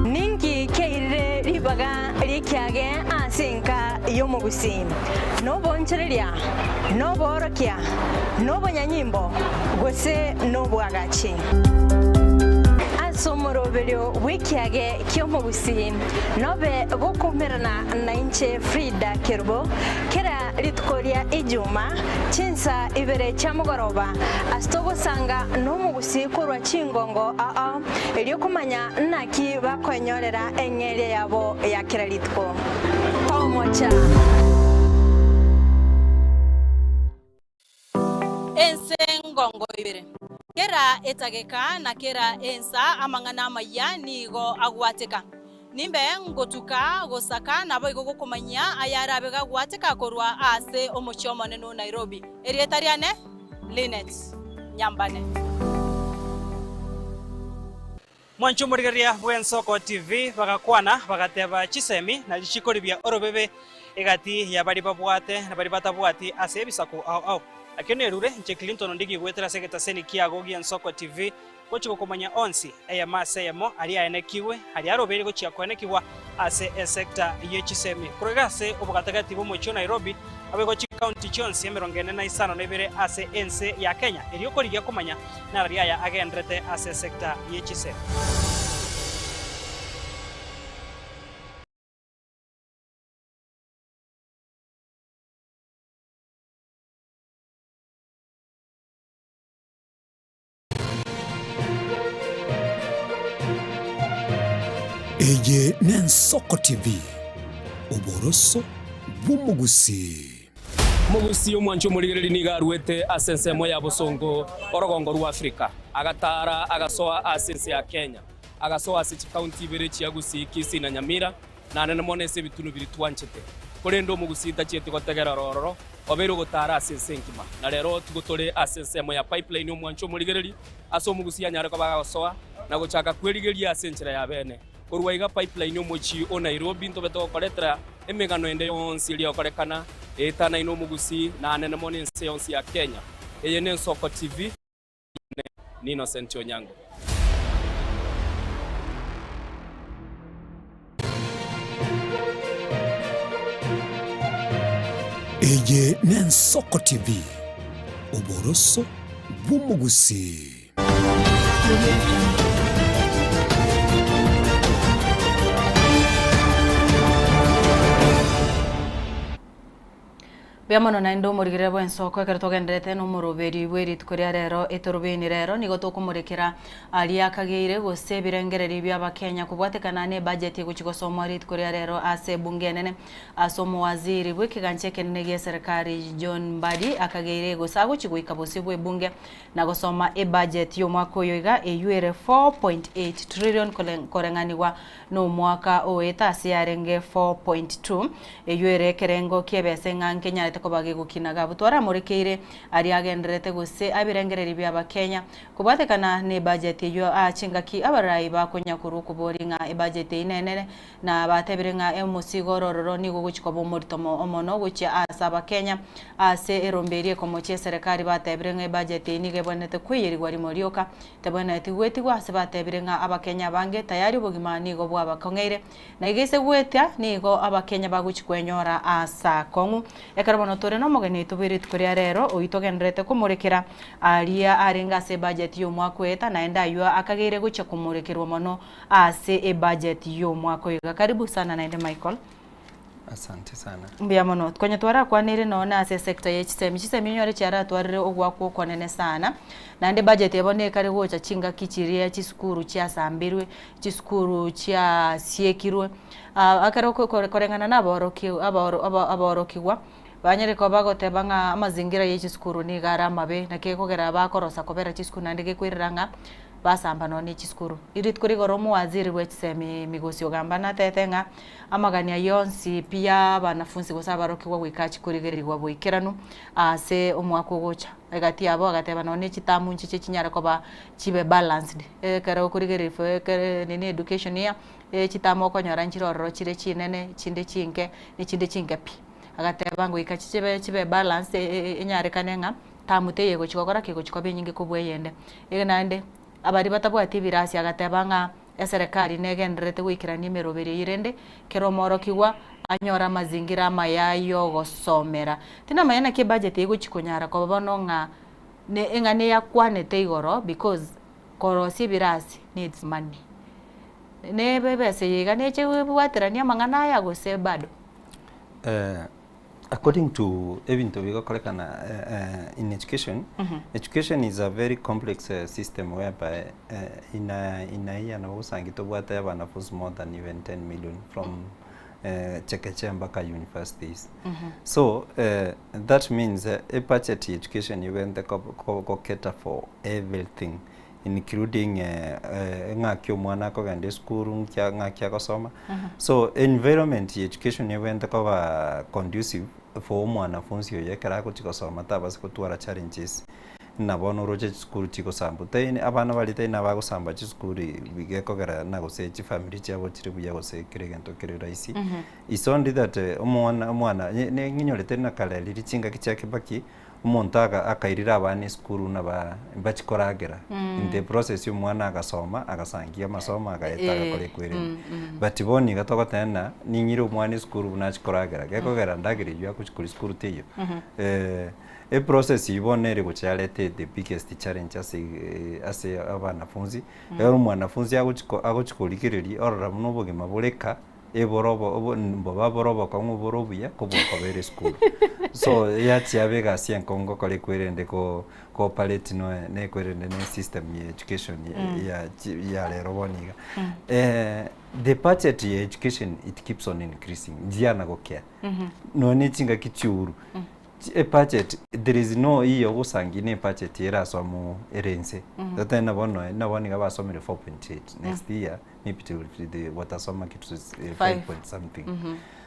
Ninki kiairire ribaga ri'ekiage ase enka y'omogusii? Noboonchoreria, noboorokia, nobonyanyimbo, gose nobwagachi. Ase omoroberio bw'ekiage ki'omogusii, nobe gokoumerana nainche Frida Kerubo, kera rituko ria Ijuma, chinsa ibere chia mogoroba, ase togosanga nomogusii korwa chingongo ao, erio komanya naki bakoenyorera eng'eria yabo ya kera rituko. Tomocha. Ense ngongo ibere. Kera etageka na kera ensa amang'ana amayia nigo agwateka. Nimbe ngotuka gosaka naboigo gokomanyia ayarabe gagwateka korwa ase omochie omonene o Nairobi. Erieta riane Linet Nyambane. Mwanche omorigereria bw'Ensoko TV bagakwana bagateba chisemi na richiko ribia orobebe egati ya baria babwate na baria batabwati ase ebisaku ao ao. Nakio nerure inche Clinton Ondigi goetera ase egetaseni kiago gi'Ensoko TV gochia gokomanya onsi eyemo ase eyemo aria aenekigwe aria arobeire gochia koenekigwa ase esecta ye chisemi korwa iga ase obogatagati bw'omochie o Nairobi naboigo chikaunti chionsi 45 ase ense ya Kenya erio korigia komanya Narari aya agenderete ase esecta ye chisemi. Eye n'Ensoko TV, oboroso bw'omogusii. Omogusii omwanchi omorigereria nigo aruete ase ensemo ya bosongo orogongo rwa Afrika, agataara agasoa ase ense ya Kenya, agasoa ase chikaunti ibere chia Gusii, Kisii na Nyamira, na anene mono ase ebitunu biria twanchete. Korende omogusii tachieti gotegera ororo, obeire ogotaara ase ense engima. Na rero tigo tore ase ensemo ya Pipeline omwanchi omorigereria, ase omogusii anyare koba agosoa na gochaka kwerigeria ase enchera ya bene. Korwa iga Pipeline omochie o Nairobi ntobe togokoretera emegano ende yonsi eria egokorekana etanaine omogusii na anene mono ense yonsi ya Kenya. Eye n'Ensoko TV yane. n'Innocent Onyango. Eye n'Ensoko TV, oboroso bw'omogusii. Mbuya mono naende omorigereria bw'ensoko ekero togendererete nomoroberi bwe rituko ria rero etorobeni rero nigo tokomorekera aria akageire gose ebirengererio bi'abakenya kobwatekana ne ebudget egochia gosomwa rituko ria rero ase ebunge enene ase omowaziri bw'ekegancha ekenene gi'eserekari John Mbadi akageire gose agochia goika bosio bw'ebunge na gosoma ebudget y'omwaka oyo iga eywo ere 4.8 trillion koreng'anigwa Nomwaka oeta ase yarenge 4.2, eyio ere ekerengo ki'ebesa eng'a nkenyarete koba gegokina gabu. Twaramorekeire aria agendererete gose abirengererio bi'Abakenya kobwatekana nebudget eyio aa chingaki abarai bakonya korwa okobori ng'a ebudget eyio nenene na batebire ng'a omosigo oro ororo nigo ogochia koba omorito omono gochia ase Abakenya ase erombe eria ekomochia eserekari batebire ng'a ebudget eyio nigo ebwenerete koiyerigwa rimo rioka Tebwenereti gwetigwa ase batebire ng'a Abakenya abange tayari obogima nigo bwabakong'eire, na iga ase gwetia nigo Abakenya bagochia kwenyora ase akong'u. Ekero bono tore nomogeni oito bwe rituko ria rero oyio togendererete komorekera aria arenge ase ebudget y'omwaka oeta naende ayio akageire gochia komorekerwa mono ase ebudget y'omwaka oyo iga. Karibu sana naende Michael. Asante sana. Mbuya mono. Konya twarakwanire nonye ase esector ye chisemi, chisemi onyore chiaratwarire ogoakwa okonene sana, naende budget eye bono ekare gocha chingaki chiria chisukuru chiasambirwe, chisukuru chiasiekirwe, ekero koreng'ana na aboroki aboro aborokigwa, banyare koba bagoteba ng'a amazingira ye chisukuru nigo are amabe, naki ekogera bakorosa kobera chisukuru naende gekoirera ng'a basamba nonye ne chisukuru. Rituko rigoro omowaziri bwe chisemi Migosi Ogamba natebete ng'a. Amagani ayio onsi pi y'abanafunsi gose abarokigwa goika achie korigererigwa boikeranu ase omwaka ogocha. Egati yabo agateba nonya ne chitamu nchiche chinyare koba chibe balanced, ekero okorigereria for ekere nini education year, chitamu okonyora nchire ororo chire chinene, chinde chinke, ne chinde chinke pi. Agateba ngoika chibe chibe balanced enyarekane ng'a tamu teiyo egochi gokora ki? Egochi koba enyinge kobua eyende. Iga naende, abaria batabwati ebirasi agateba ng'a. Eserekari negendererete goikerania emeroberio eyio rende kera omworokigwa anyore amazingira amaya y'ogosomera. Tinamanya naki ebudget eye egochia konyara koba bono ng'a ne eng'ana eyakwanete igoro because korosia ebirasi needs money. Nebe ebesa eye iga neche ebwateranie amang'ana aya gose bado? According to ebinto bigokorekana in education, education is a very complex system whereby in a in a year nabo ogosangi tobwate abanafunzi more than even 10 million from chekechea mpaka universities. So that means ebudget ya education ebwenerete ko cater for everything including ng'aki omwana akogenda esukuru, nki ng'aki agosoma. So environment ya education ebwenerete koba conducive for omwanafunzi oyo ekero agochia gosoma tabasa gotwara challenges buna bono oroche chisukuru chigosambwa. Tari abana baria tari nabagosamba chisukuru gekogera na gose chifamiri chiabo chire buya gose kera egento kere rahisi. It's only that omwana omwana ng'inyorete na kare riria chingaki chia Kibaki. Omonto aga akairera abana esukuru buna ba mbachia koragera, in the process omwana agasoma, agasangia amasomo agaeta agakora ekweremi. But bono iga togoteba ng'a ning'ire omwana esukuru buna achia koragera, gekogera ndagera eywo agochia koria sukuru teiyo. Eprocess eywo bono nere egocha yareta the biggest challenge ase ase abanafunzi, ekero omwanafunzi agochi ko agochi korigereria orora buna obogima bore ka. Eboro obo obo mboba bore obokong'u bore obuya kobua kobera esukuru. So yachia yaba egasi enkong'u gokora ekwerende ko cooperate noe na ekwerende na esystem ya education ya chi ya rero bono iga. The budget ya education it keeps on increasing, nchiana gokea. Nonya ne chingaki chia Uhuru, ebudget there is no year ogosangia na ebudget erasomwe ere inse. Totebe na bono na bono iga basomire 4.8 next year maybe it will be the watasoma kitu 5 point something.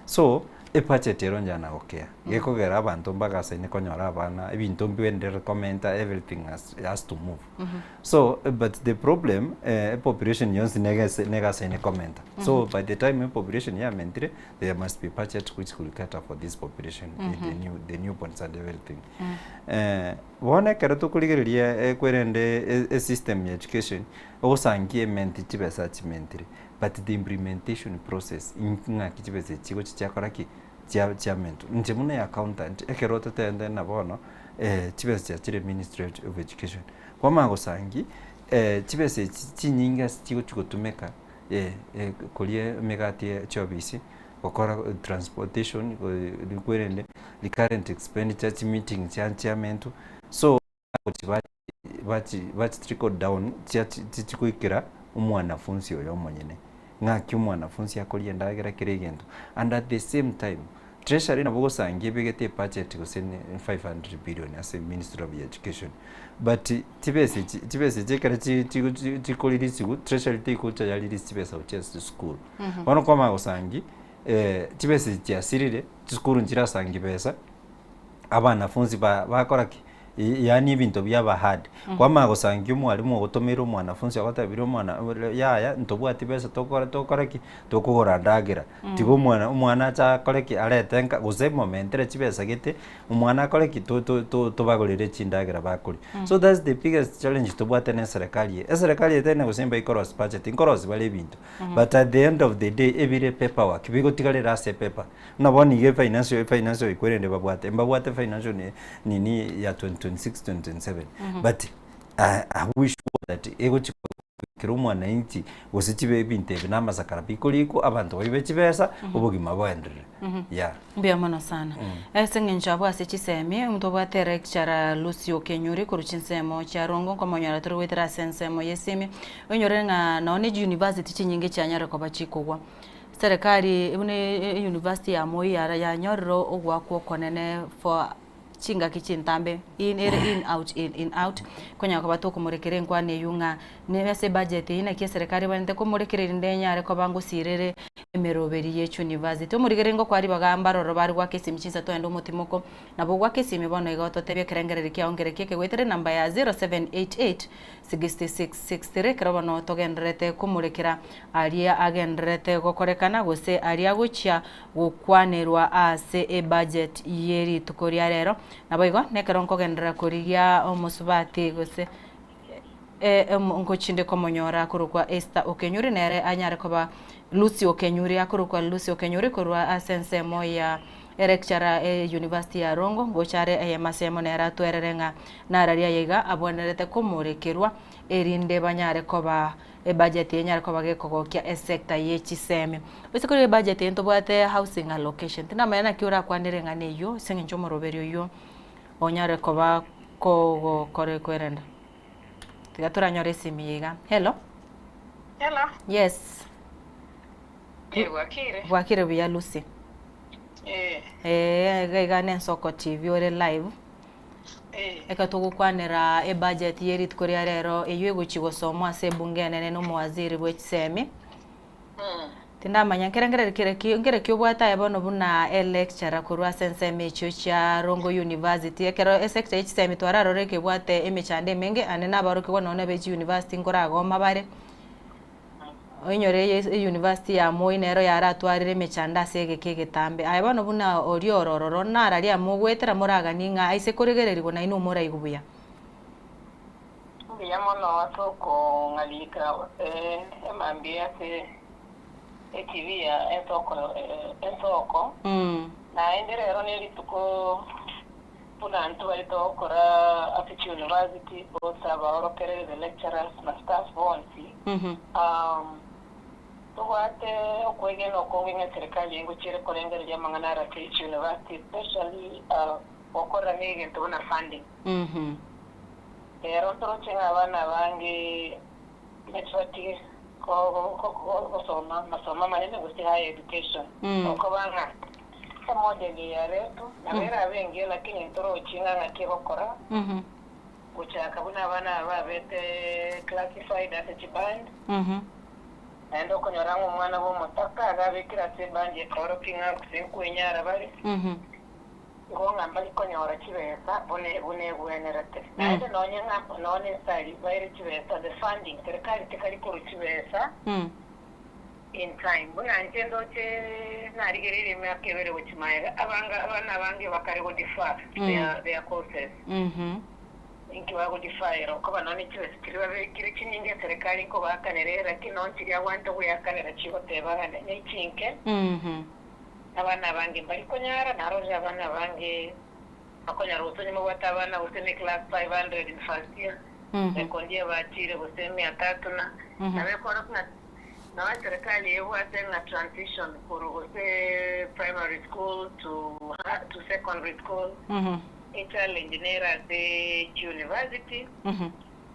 So, ebudget ero njana gokea, gekogera abanto mbagasaine konyora abana, ebinto mbienderere komenta everything has, has to move. So, but the problem, epopulation yonsi negese negasaine komenta. So, by the time epopulation yamentire, there must be budget which will cater for this population, the new, the newborns and everything. Bono ekero tokorigereria ekwerende esystem ya education, ogosangia ementi chibesa chimentire, but the implementation process ng'aki chibesa echi chigochi chiakora ki? Chia chiamentwa. Inche buna accountant, ekero otatente buna bono, chibesa chiachire ministry of education, kwamanya gosangi chibesa echi chinyinge ase chigochi gotumeka koria emegati ya chiofisi, gokora transportation, kwerende recurrent expenditure, chimeeting chia chiamentwa, so gochi bachi bachi trickle down chigoikera omwanafunsi oyo omonyene, ng'aki omwanafunsi akoria endagera kera egento, and at the same time, treasury nabo ogosangia ebegete ebudget gose ne 500 billion ase ministry of education, but chibesa echi chibesa echi ekero chikoreleasiwa, treasury tegocha ya release chibesa gochia ase chisukuru. Bono kwamanya gosangi chibesa echi chiasirire, chisukuru nchirasangi besa, abanafunsi ba bakora ki? Yaani ebinto biaba hard. Kwamanya gosangia omwalimu ogotomeire omwanafunsi ogotebirie omwana yaya ntobwati besa tokore tokore ki? Tokogora ndagera. Tiga omwana omwana ache akore ki? Arete nka gose momentere chibesa gete, omwana akore ki? To to to tobagorere chindagera bakoria. So that's the biggest challenge tobwate na eserekari eye. Eserekari eye tari na gose mbaikorose budget, nkorosi bare ebinto, but at the end of the day ebire paperwork, bigotigarera ase epaper. Buna bono iga efinancial efinancial ekwerende babwate, mbabwate financial ni nini ya 2026 2027 but are we sure that egochi goikera omwananchi gose chibe ebinto ebi na amasakara bikorikwa abanto baibe chibesa obogima boenderere yeah. Mbuya mono sana. Ase eng'encho abwo ase chisemi, ntobwate lecturer Lucy Okenyuri korwa chinsemo chia Rongo nkomonyora tore goetera ase ensemo ya esimi, oinyore ng'a nonye ne chiuniversity chinyinge chianyare koba chikogwa. Serikali buna eyunivasiti ya Moi yara yanyorire ogoakwa okonene for chingaki chintambe in ere in out in in out, konyara koba tokomorekera enkwana eywo ng'a ne ase ebudget eywo naki eserekari ebanete komorekera erinde enyare koba ngosirere emeroberi ye chunivasiti. Omorigereria ngokwa ribaga mbaroro bare goaka esimi chinsa twaenda omotimoko, nabo ogoaka esimi bono iga ototebie ekerengererio kiago nkereki ekegoetera enamba ya 0788 66 63 ekero bono togendererete komorekera aria agendererete gokorekana gose aria agochia gokwanerwa ase ebudget ye rituko ria rero. Naboigo nekero nkogenderera korigia omosubati gose ngochinde komonyora akorokwa Esther Okenyuri nere anyare koba Lucy Okenyuri akorokwa Lucy Okenyuri korwa ase ensemo ya electurer e university ya Rongo ngocha are eyemo ase eyemo nere atwerere ng'a nararia aye iga abwenerete komorekerwa erinde banyare koba ebudget enyare koba gekogokia esector ye chisemi. Ase kore ebudget eye ntobwate housing allocation, tindamanya naki orakwanere eng'ana eywo ase eng'encho omoroberi oywo onyare koba kogokora kwerenda. Tiga toranyore esimi eye iga. Hello. Hello. Yes. Eh, bwakire. Bwakire buya Lucy. Eh. Eh, iga iga ne Ensoko TV ore live. Eh. Ekero togokwanera ebudget ye rituko ria rero eywo egochi gosomwa ase ebunge enene na omowaziri bwe chisemi. Tindamanya nkerengereri kere ki nkere ki obwate aye bono buna electurer korwa ase ensemo echio chia Rongo University ekero esector ya chisemi twararore ekebwate emechando emenge ande na abarokigwa nonye be chiuniversity nkoragoma bare. Oinyore eye eyunivasiti ya Moi nero yaratwarire emechando ase egeka egetambe. Aye bono buna oria ore ororo, nararia mogoetera moraganie ng'a aise koregererigwa nainwe moraigwe buya. Mbuya mono ase okong'arika emambia ase eTV ya Ensoko Ensoko. Naende rero nerituko buna ntobare togokora ase chiuniversity both abaorokereri the lecturers na staff bonsi. Tobwate okwegena okonge ng'a eserekari engochiere korengereria amang'ana aro ase chiuniversity especially gokorera na egento buna funding. Rero ntoroche ng'a abana abange mbachibatige gosoma amasomo amanene gose higher education okoba ng'a emodel eye yaretwa nabo erabe engiya lakini ntorochi ng'a ng'aki egokora gochaka buna abana aba babete classified ase chiband. Naende okonyora ng'a omwana bw'omotaka iga abekire ase ebandi ekaorokia ng'a gose nkwenyara bare, igo ng'a mbari konyora chibesa buna buna egwenerete. Naende nonye ng'a nonye nsari baire chibesa, the funding, serikali tekari korwa chibesa in time. Buna inche ndoche narigereirie emiaka ebere gochia magega, abange abana abange bakare go defer their their courses. Inki bagodifayera okoba nonya chibesa chiria babekire chinyinge eserekari nkobaakanera ere, lakini nonya chiria agwanete goeakanera chigoteba ng'a nechinke, abana abange mbari konyara, narorire abana abange bakonyara gose onye mobwate abana gose ne class 500 in first year, second year bachire gose mia tatu na, nabo ekorokia ng'a nonya eserekari ebwate ng'a transition korwa gose primary school to to secondary school, Echallenge nere ase chiuniversity,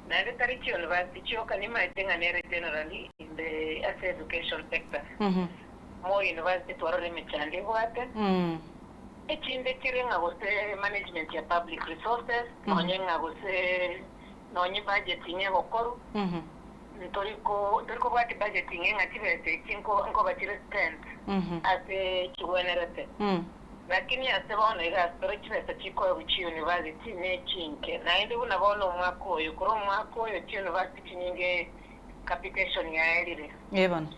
naende tari chiuniversity chioka nimaete ng'a nere generally in the ase education sector. Moi University twarora emechando ebwate, echinde chire ng'a gose management ya public resources, nonye ng'a gose nonye budgeting egokorwa, ntori ko ntori kobwati budgeting ng'a chibesa echi nko nkoba chire spent ase chigwenerete. Lakini ase bono iga ase tore chibesa chikoegwa chiuniversity nechinke, naende buna bono omwaka oyo, korwa omwaka oyo chiuniversity chinyinge capitation yaerire. Ee bono.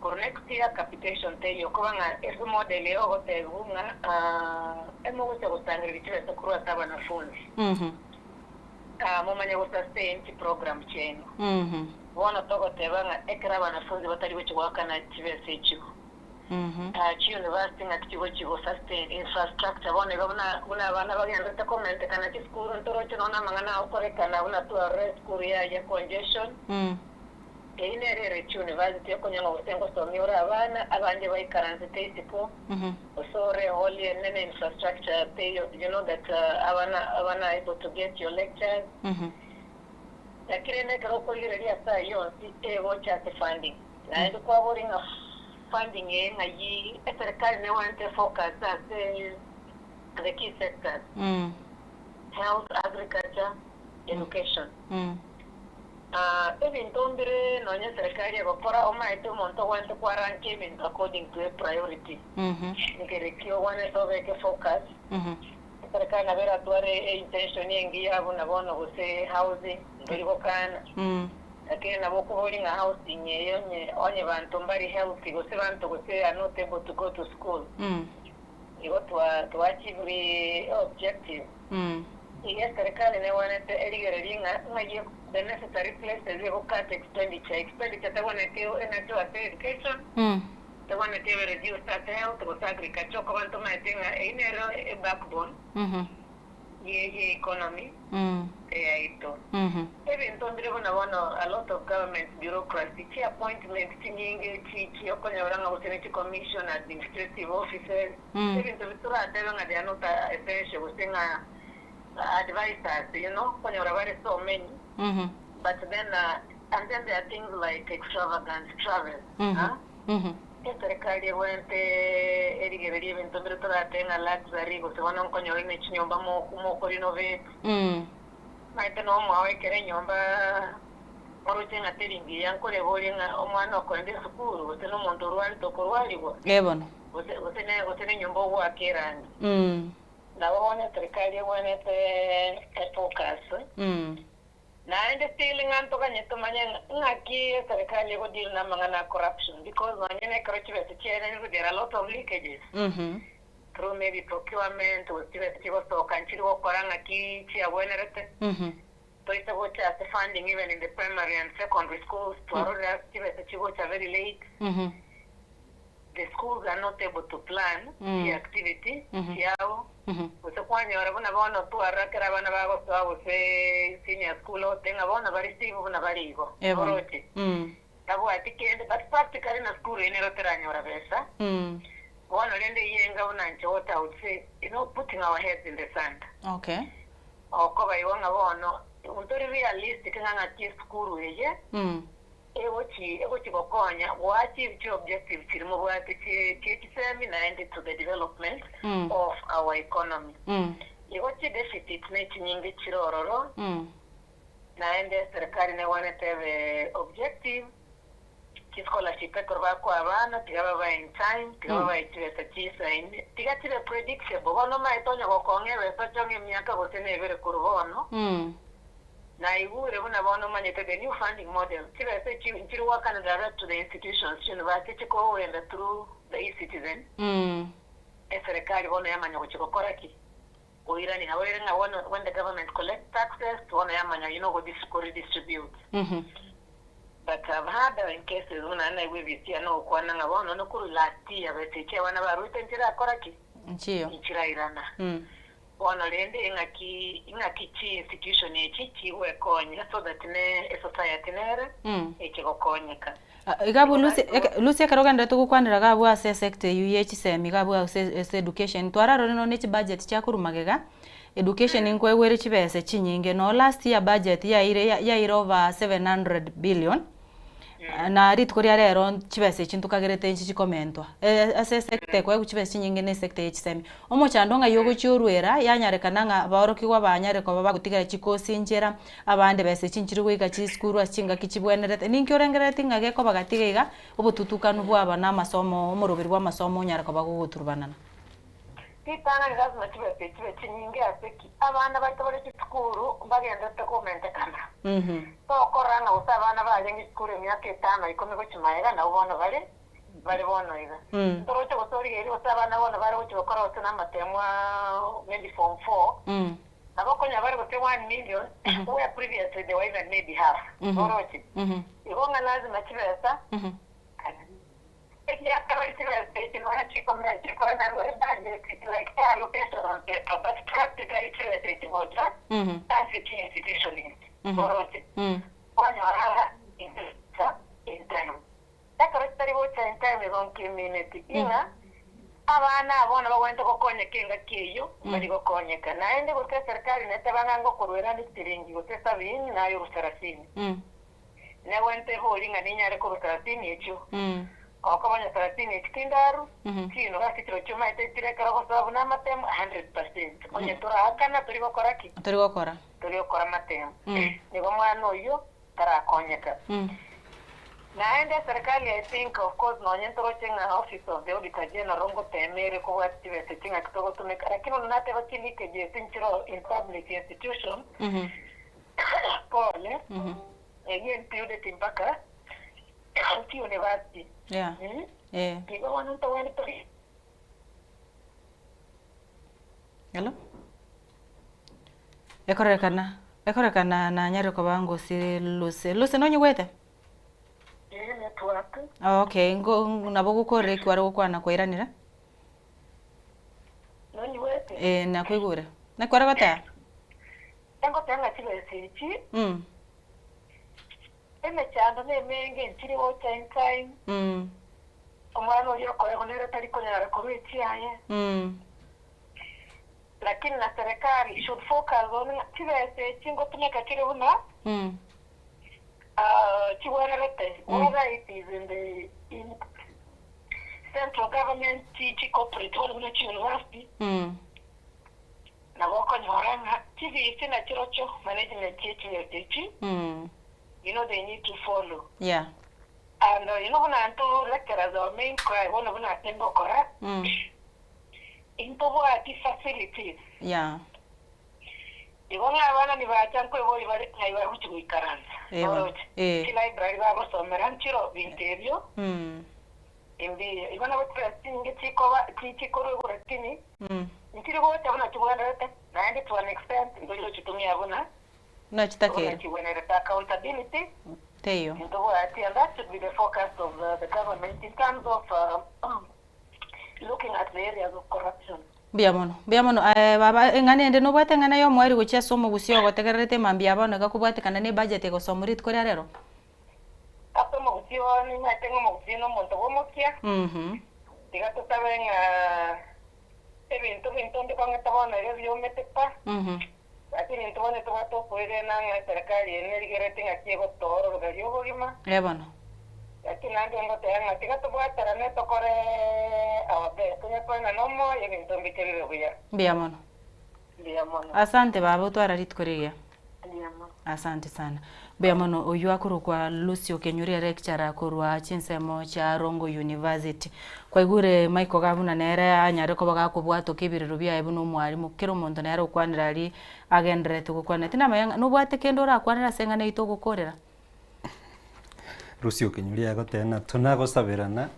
Korwa next year capitation teiyo, koba ng'a ase model eye ogotebiwa ng'a emogocha gosangereria chibesa korwa ase abanafunzi, momanye go sustain chiprogram chiaino. Bono togoteba ng'a ekero abanafunzi batari gochia goakana chibesa echio, Chiuniversity ng'aki chigochia go sustain infrastructure bono iga buna buna abana bagenderete komentekana chisukuru ntoroche nonya amang'ana agokorekana buna twarora esukuru ya ya congestion eyio nere ere chiuniversity okonyora ng'a gose ngosomia ore abana abange baikaransete isiko gose ore ehall enene infrastructure teiyo you know that abana abana are able to get your lectures lakini rende ekero okorigereria ase ayio onsi egocha ase funding naende kwaboria ng'a Funding eye ng'ai eserikari negwenerete efocus ase the key sectors, health, agriculture, education. Ebinto mbire nonya eserikari egokora omaete omonto ogwenerete kwaranka ebinto according to a priority. Nkere ki ogwenerete obeke focus, eserikari nabo eratware e intention engiya buna bono gose housing, ntori gokana. Lakini nabo okoboria ng'a housing eye onye onye banto mbari healthy gose banto gose are not able to go to school, igo twa twa achieve objective. Iga eserikali negwenerete erigererie ng'a ng'ai the necessary places ego cut expenditure, expenditure tegwenereti enachwe ase education, tegwenereti ebe reduced ase health gose agriculture, okoba ntomaete ng'a eyio nero e backbone. ye ye economy yaito. Ebinto mbire buna bono a lot of government bureaucracy, chi appointment chinyinge chi chi okonyora ng'a gose ne chi commission, administrative offices, ebinto bi toratebe ng'a they are not essential gose ng'a advisers you know, okonyora bare so many but then and then there are things like extravagant travel ah. Eserekari egwenerete erigererie ebinto mbire toratebe ng'a luxury gose bono nkonyora ne chinyomba moko renovate. Maete no omwao ekero enyomba oroche ng'a teri ngiya nkoreborie ng'a omwana okoenda esukuru gose na omonto orwarete okorwarigwa Ee bono. gose gose ne gose ne enyomba ogoaka erangi. Nabo bono eserekari egwenerete efocus. Naende still ng'a ntoganye tomanye ng'a ng'aki eserekari ego deal namang'ana a corruption because nonye nekero chibesa chiaenanirwe there are lot of leakages through maybe procurement gose chibesa chigosoka nchiri gokora ng'aki chiagwenerete. Toise gocha ase funding even in the primary and secondary schools twarorire ase chibesa chigocha very late. The schools are not able to plan chi activity chiabo, gose kwanyora buna bono twarora ekero abana bagosoa gose senior school ote ng'a bono bare stable buna bare igo, Eh bono. oroche? Tabwati kende but practically na school eye nero teranyora besa. Bono rende eyio enga buna inche what I would say, you know putting our heads in the sand. Okay. Okoba igo ng'a bono ntori realistic ng'a ng'aki esukuru eye. Egochi egochi gokonya go achieve chi objective chiria mobwate chie chie chisemi naende to the development of our economy. Igo chi deficits ne chinyinge chire ororo naende eserikari negwanete ebe objective. Chischolarship ekero bakoa abana tiga babae in time, tiga babae chibesa chisaine, tiga chibe predictable. Bono omanyete onye gokong'a ebesa ochong'e emiaka gose na ebere korwa bono, naigure buna bono omanyete the new funding model, chibesa echi nchiri goakana direct to the institutions, chiuniversity chikogenda through the eCitizen, eserekari bono yamanya gochia gokora ki? Koirania. Nabo ere ng'a bono when the government collect taxes, bono yamanya you know go redistribute. But I've heard in cases buna naigwa ebisia nogokwana ng'a bono nokorwa last year besa echi abana barwete nchirakora ki? Nchiyo. Nchirairana. Bono rende ing'aki ing'aki chi institution echi chigwekonya so that ne esociety nere eche gokonyeka. Iga abwo Lucy, Lucy ekero ogenderete gokwanera iga abwo ase esector eywo ye chisemi iga abwo ase ase education, twararore nonya ne chibudget chiakorwa magega, education nkoegwa ere chibese chinyinge, noo last year budget yaire yaire over 700 billion, na rituko ria rero chibesa echi ntokagerete nchi chikomentwa, ase esector ekoegwa chibesa chinyinge na esector ya chisemi. Omochando ng'ai ogochia orwera, yanyarekana ng'a abaorokigwa banyare koba bagotigara chikosi nchera, abande besa echi nchiri goika chisukuru ase chingaki chibwenerete. Ninki orengereretie ng'a gekoba gati iga, obotutukanu bwaba na amasomo omoroberi bw'amasomo onyare koba gogoturubanana? Ritang'ani lasima chibesa echi chibe chinyinge ase ki? Abana baito bare chisukuru mbagenderete komentekana. Tokorora ng'a gose abana barenge chisukuru emiaka etano ikomi gochia magega nabwo bono bare bare bono iga. Ntoroche gose origererie gose abana bono bare gochia gokora gose namatemo aa maybe form four, nabo okonyora bare gose one million where previously they were even maybe half. Oroche? Igo ng'a lazima chibesa Ekiagera chibesa echi nonya chikomera chikoenanwa ebudget like allocation on paper but practically chibesa echi gocha ase chi institution echi oroche kwanyora ng'a ingocha in time. Ekero chitari gocha in time igo nkimineti ing'a abana aba bono bagwenerete gokonyeka engaki eyio mbari gokonyeka. Naende gose eserikari neteba ng'a ngokorwera ande chiringi gose sabini naye orwa sarasini. Negwente ebori ng'a ninyare korwa sarasini echio. Okoba onye sarasini echi tindaru, chiinwe ase chirochio omaete chire ekero ogosoa buna amatemo a hundred percent. Onye toraakana tori gokora ki? Tori gokora. Tori gokora amatemo. Nigo omwana oyio tarakonyeka. Naende eserikali I think of course nonye ntoroche ng'a office of the auditor general ngotema ere kobwati chibesa echi ng'aki togotumeka, lakini buna nateba chi leakages nchiroo in public institution, Pole, eyio included mpaka chiuniversity. Yeah. Mm? Eh. Igo bono ntogende tori Hello? Ekorekana, ekorekana nanyare koba ngosi Lucy. Lucy nonyigwete? Eh, network. Okay, ngo nabo gokorera eki kware gokwana kwairanire? Nonyigwete? Eh, nakoigure. Naki kware goteba? Engoteba ng'a chibesa echi, emechando nemenge nchiri gocha in time, omwana oria okoegwa nere tari konyara korwa echiaye, lakini na serikali should focus on ng'a chibesa echi ngotumeka chire buna chigwenerete, whether it is in the in central government, chi chi corporate bono buna chi university, Nabo okonyora ng'a chibisi na chirochio management ye chibesa echi, you know they need to follow. Yeah. And you know buna intwe lecturers our main cry bono buna ase ngokora, intobwati facilities. Yeah. Igo ng'a abana nibacha nkoeboria bare ng'ai bagochi goikaransa. Eh bono. Oroche? Eh. Chilibrary bagosomera nchiro binto ebio, Imbiya. Igo nabo chibesa chinyinge chikoba chikorwa igoro lakini nchiri gocha buna chigwenerete, naende to an extent ntori gochitumia buna Buna chitakeire. buna chigwenerete. Accountability Teiyo. ntobwati and that should be the focus of the government in terms of looking at the areas of corruption. Mbuya mono, mbuya mono aye baba eng'ana ende nobwate eng'ana ya omoerio gochia ase omogusii ogotegererete mambia bono iga kobwatekana ne ebudget egosomwa rituko ria rero? Ase omogusii oo nimaete ng'a omogusii nomonto bw'omokia, tiga tosabe ng'a ebinto binto mbikong'ete bono erio biomete pa, lakini intwe bono tobwate okwegena ng'a eserekari eye nerigeretie ng'aki egotoora orogari obogima. Ee bono. Lakini naende ngoteba ng'a tiga tobwaterane tokore our best, onye koenana omoyo ebinto mbiche bibe buya. Mbuya mono. Mbuya mono. Asante baba otwara rituko rigiya. Asante sana. Mbuya mono oywo akorokwa Lucy Okenyuri ere lecturer korwa chinsemo chia Rongo University. Kwaigure Michael iga buna nere anyare koba gakobwatoka ebirero biaye buna omwalimu, kera omonto nere okwanera aria agendererete gokwana. Tinamanya ng'a nobwate kende orakwanere ase eng'ana eywo togokorera? Lucy Okenyuri agoteba ng'a tonagosaberana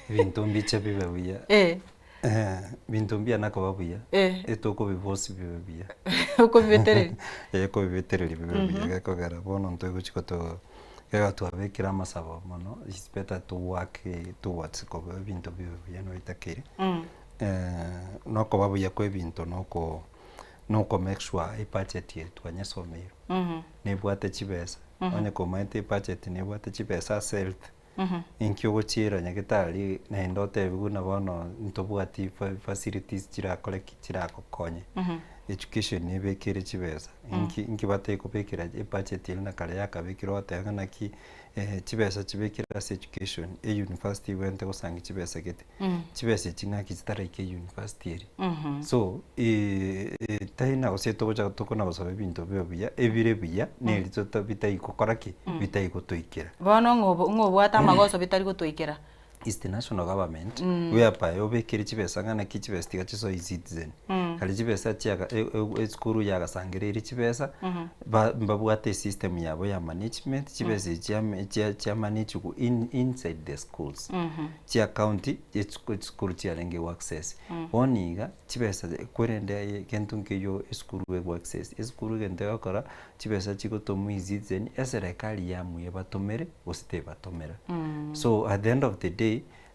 ebinto mbiche bibe buya. Ebinto mbuya nakoba buya, etokobibosi bibe buya. Okobibetereria? Eh, kobibetereria bibe buya gekogera bono ntogochi goto ekero twabekire amasabo mono, it's better to work towards koba ebinto bibe buya noitakeire. Nokoba buya kwa ebinto noko noko make sure ebudget eye twanyesomeirwe, nebwate chibesa, onye komaete ebudget nebwate chibesa ase health. Inki ogochiera nyagetari naende otebiwe buna bono ntobwati facilities chirakore ki chiragokonye. Education nebekere chibesa, inki inki batekobekera ebudget eria na kare yakabekirwe ogoteba ng'a naki chibesa chibekire ase education, euniversity ebwenerete gosangia chibesa gete, chibesa echi ng'aki chitaraika euniversity eria. So tari na gose togocha tokona gosaba ebinto bibe buya, ebire buya neri tota bitai gokora ki? Bitai gotoikera. Bono ng'o ng'o obwate amagoso bitari gotoikera? Is the national government whereby obekire chibesa ng'a naki chibesa tiga chisoe eCitizen. Kare chibesa chiaga esukuru yagasangereire chibesa, ba mbabwate esystem yabo ya management, chibesa echi chiame chia chiamanagigwa in inside the schools. Chiacounty, chisukuru chiarenge go access. Bono iga, chibesa korende aye egento nkeiyo esukuru ego access, esukuru egento egokora, chibesa chigotomwa eCitizen, eserekari yamuya ebatomere gose tebatomera. So at the end of the day,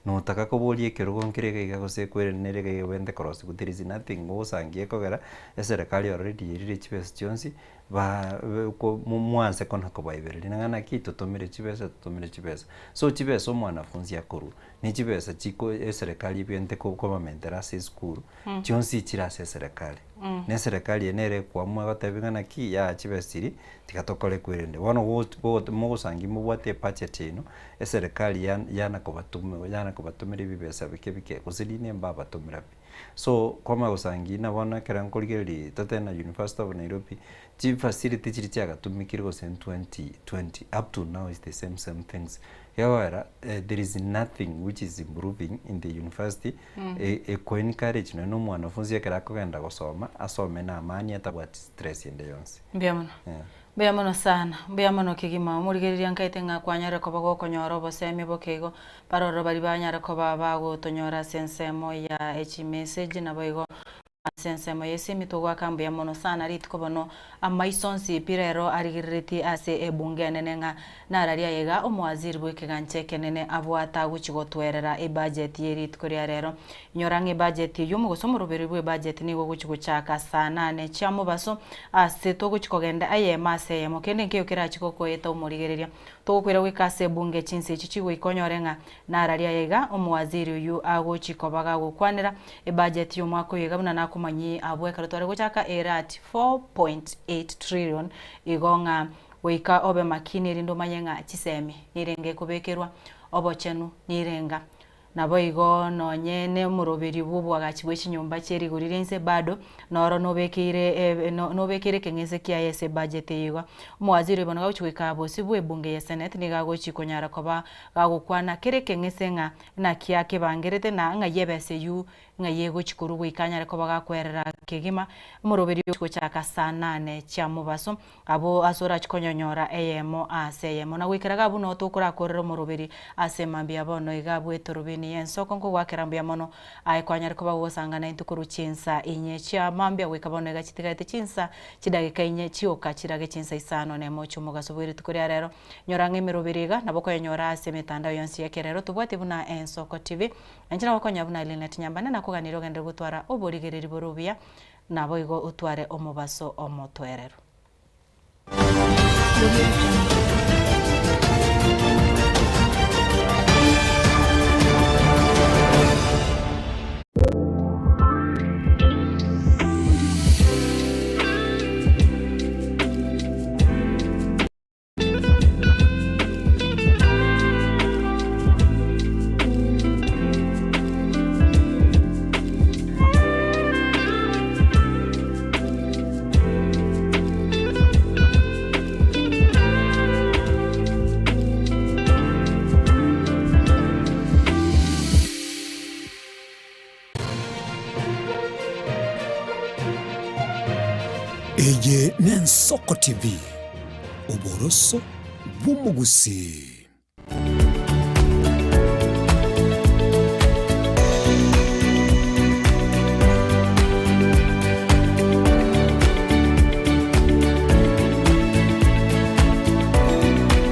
notaka koboria ekerogo nkere iga iga gose kwerende nere iga iga ebwenerete korosiwa, there is nothing ogosangia ekogera, eserekari already yerire chibesa chionsi, ba ko mwanse kona kobaibereria nang'a naki totomere chibesa totomere chibesa. So chibesa omwanafunzi akorwa, ne chibesa chiko eserekari ebwenerete kobamentera ase esukuru, chionsi chire ase eserekari. Na eserekari eye nere ekoamua egotebia ng'a naki yaya chibesa chiria, tiga tokore kwerende. Bono gogo mogosangia mobwate ebudget yaino, eserekari yana kobatoma yana kobatomera ebibesa bike bike, gose rinde mbabatomera pi. So, kwamanya gosangia buna bono ekero nkorigereria totebe na University of Nairobi, chifacility chiria chiagatumekire gose in 2020 up to now is the same same things. Gekogera there is nothing which is improving in the university, eko encourage nonye na omwanafunzi ekero akogenda gosoma, asome na amani atabwati stress ende yonsi. Mbuya mono. Mbuya mono sana, mbuya mono kegima. Omorigereria nkaete ng'a kwanyarire koba gokonyora obosemia boke igo, baroro baria banyare koba bagotonyora ase ensemo ya echimessage naboigo ase ensemo y'esimi togoaka mbuya mono sana rituko bono amaiso onsi pi rero arigereretie ase ebunge enene ng'a nararia aye iga omowaziri bw'ekegancha ekenene abwate agochi gotwerera ebudget ye rituko ria rero. Inyora ng'a ebudget eyio gose omoroberio bw'ebudget nigo ogochi gochaka saa nane chia mobaso ase togochi kogenda eyemo ase eyemo kende nkeiyo kerachi gokoeta omorigereria. Togokoira goika ase ebunge chinsa echi chigoika onyore ng'a nararia aye iga omowaziri oyio agochi koba gagokwanera ebudget y'omwaka oyo iga buna nakomanyie abwo ekero tware gochaka ere at 4.8 trillion igo ng'a goika obe makini erinde omanye ng'a chisemi nirenga ekobekerwa, obochenu nirenga. Naboigo nonye nomoroberio bw'oboagachi bwe chinyomba chie rigori ri'ense bado noro nobekeire nobekeire ekeng'ese kiaye ase ebudget eye igo. Omowaziri oyo bono gagochi goika bosio bw'ebunge ya Senate nigo agochi konyara koba gagokwana kera ekeng'ese ng'a naki akebangerete na ng'ai ebesa eyio ng'ai egochi korwa goika anyare koba gakwerera kegima. Omoroberio ogochi gochaka saa nane chia mobaso Abwo ase orache konyonyora eyemo ase eyemo. Na goikera iga buna tokorakorera omoroberi ase mambia bono iga bw'etorobini y'ensoko nkogoakera mbuya mono aye kwanyare koba gogosanga naintwe korwa chinsa inye chia mambia goika bono iga chitigarete chinsa chidageka inye chioka chirage chinsa isano nemo chi'omogaso bwe rituko ria rero. Nyora ng'a emeroberi iga nabo okoyenyora ase emetandao yonsi y'ekerero tobwati buna Ensoko TV. Nainche nagokonya buna Linet Nyambane nakoganirie ogenderere gotwara oborigereri bore obuya Naboigo otware omobaso omotoereru. Eye n'Ensoko TV, oboroso bw'omogusii.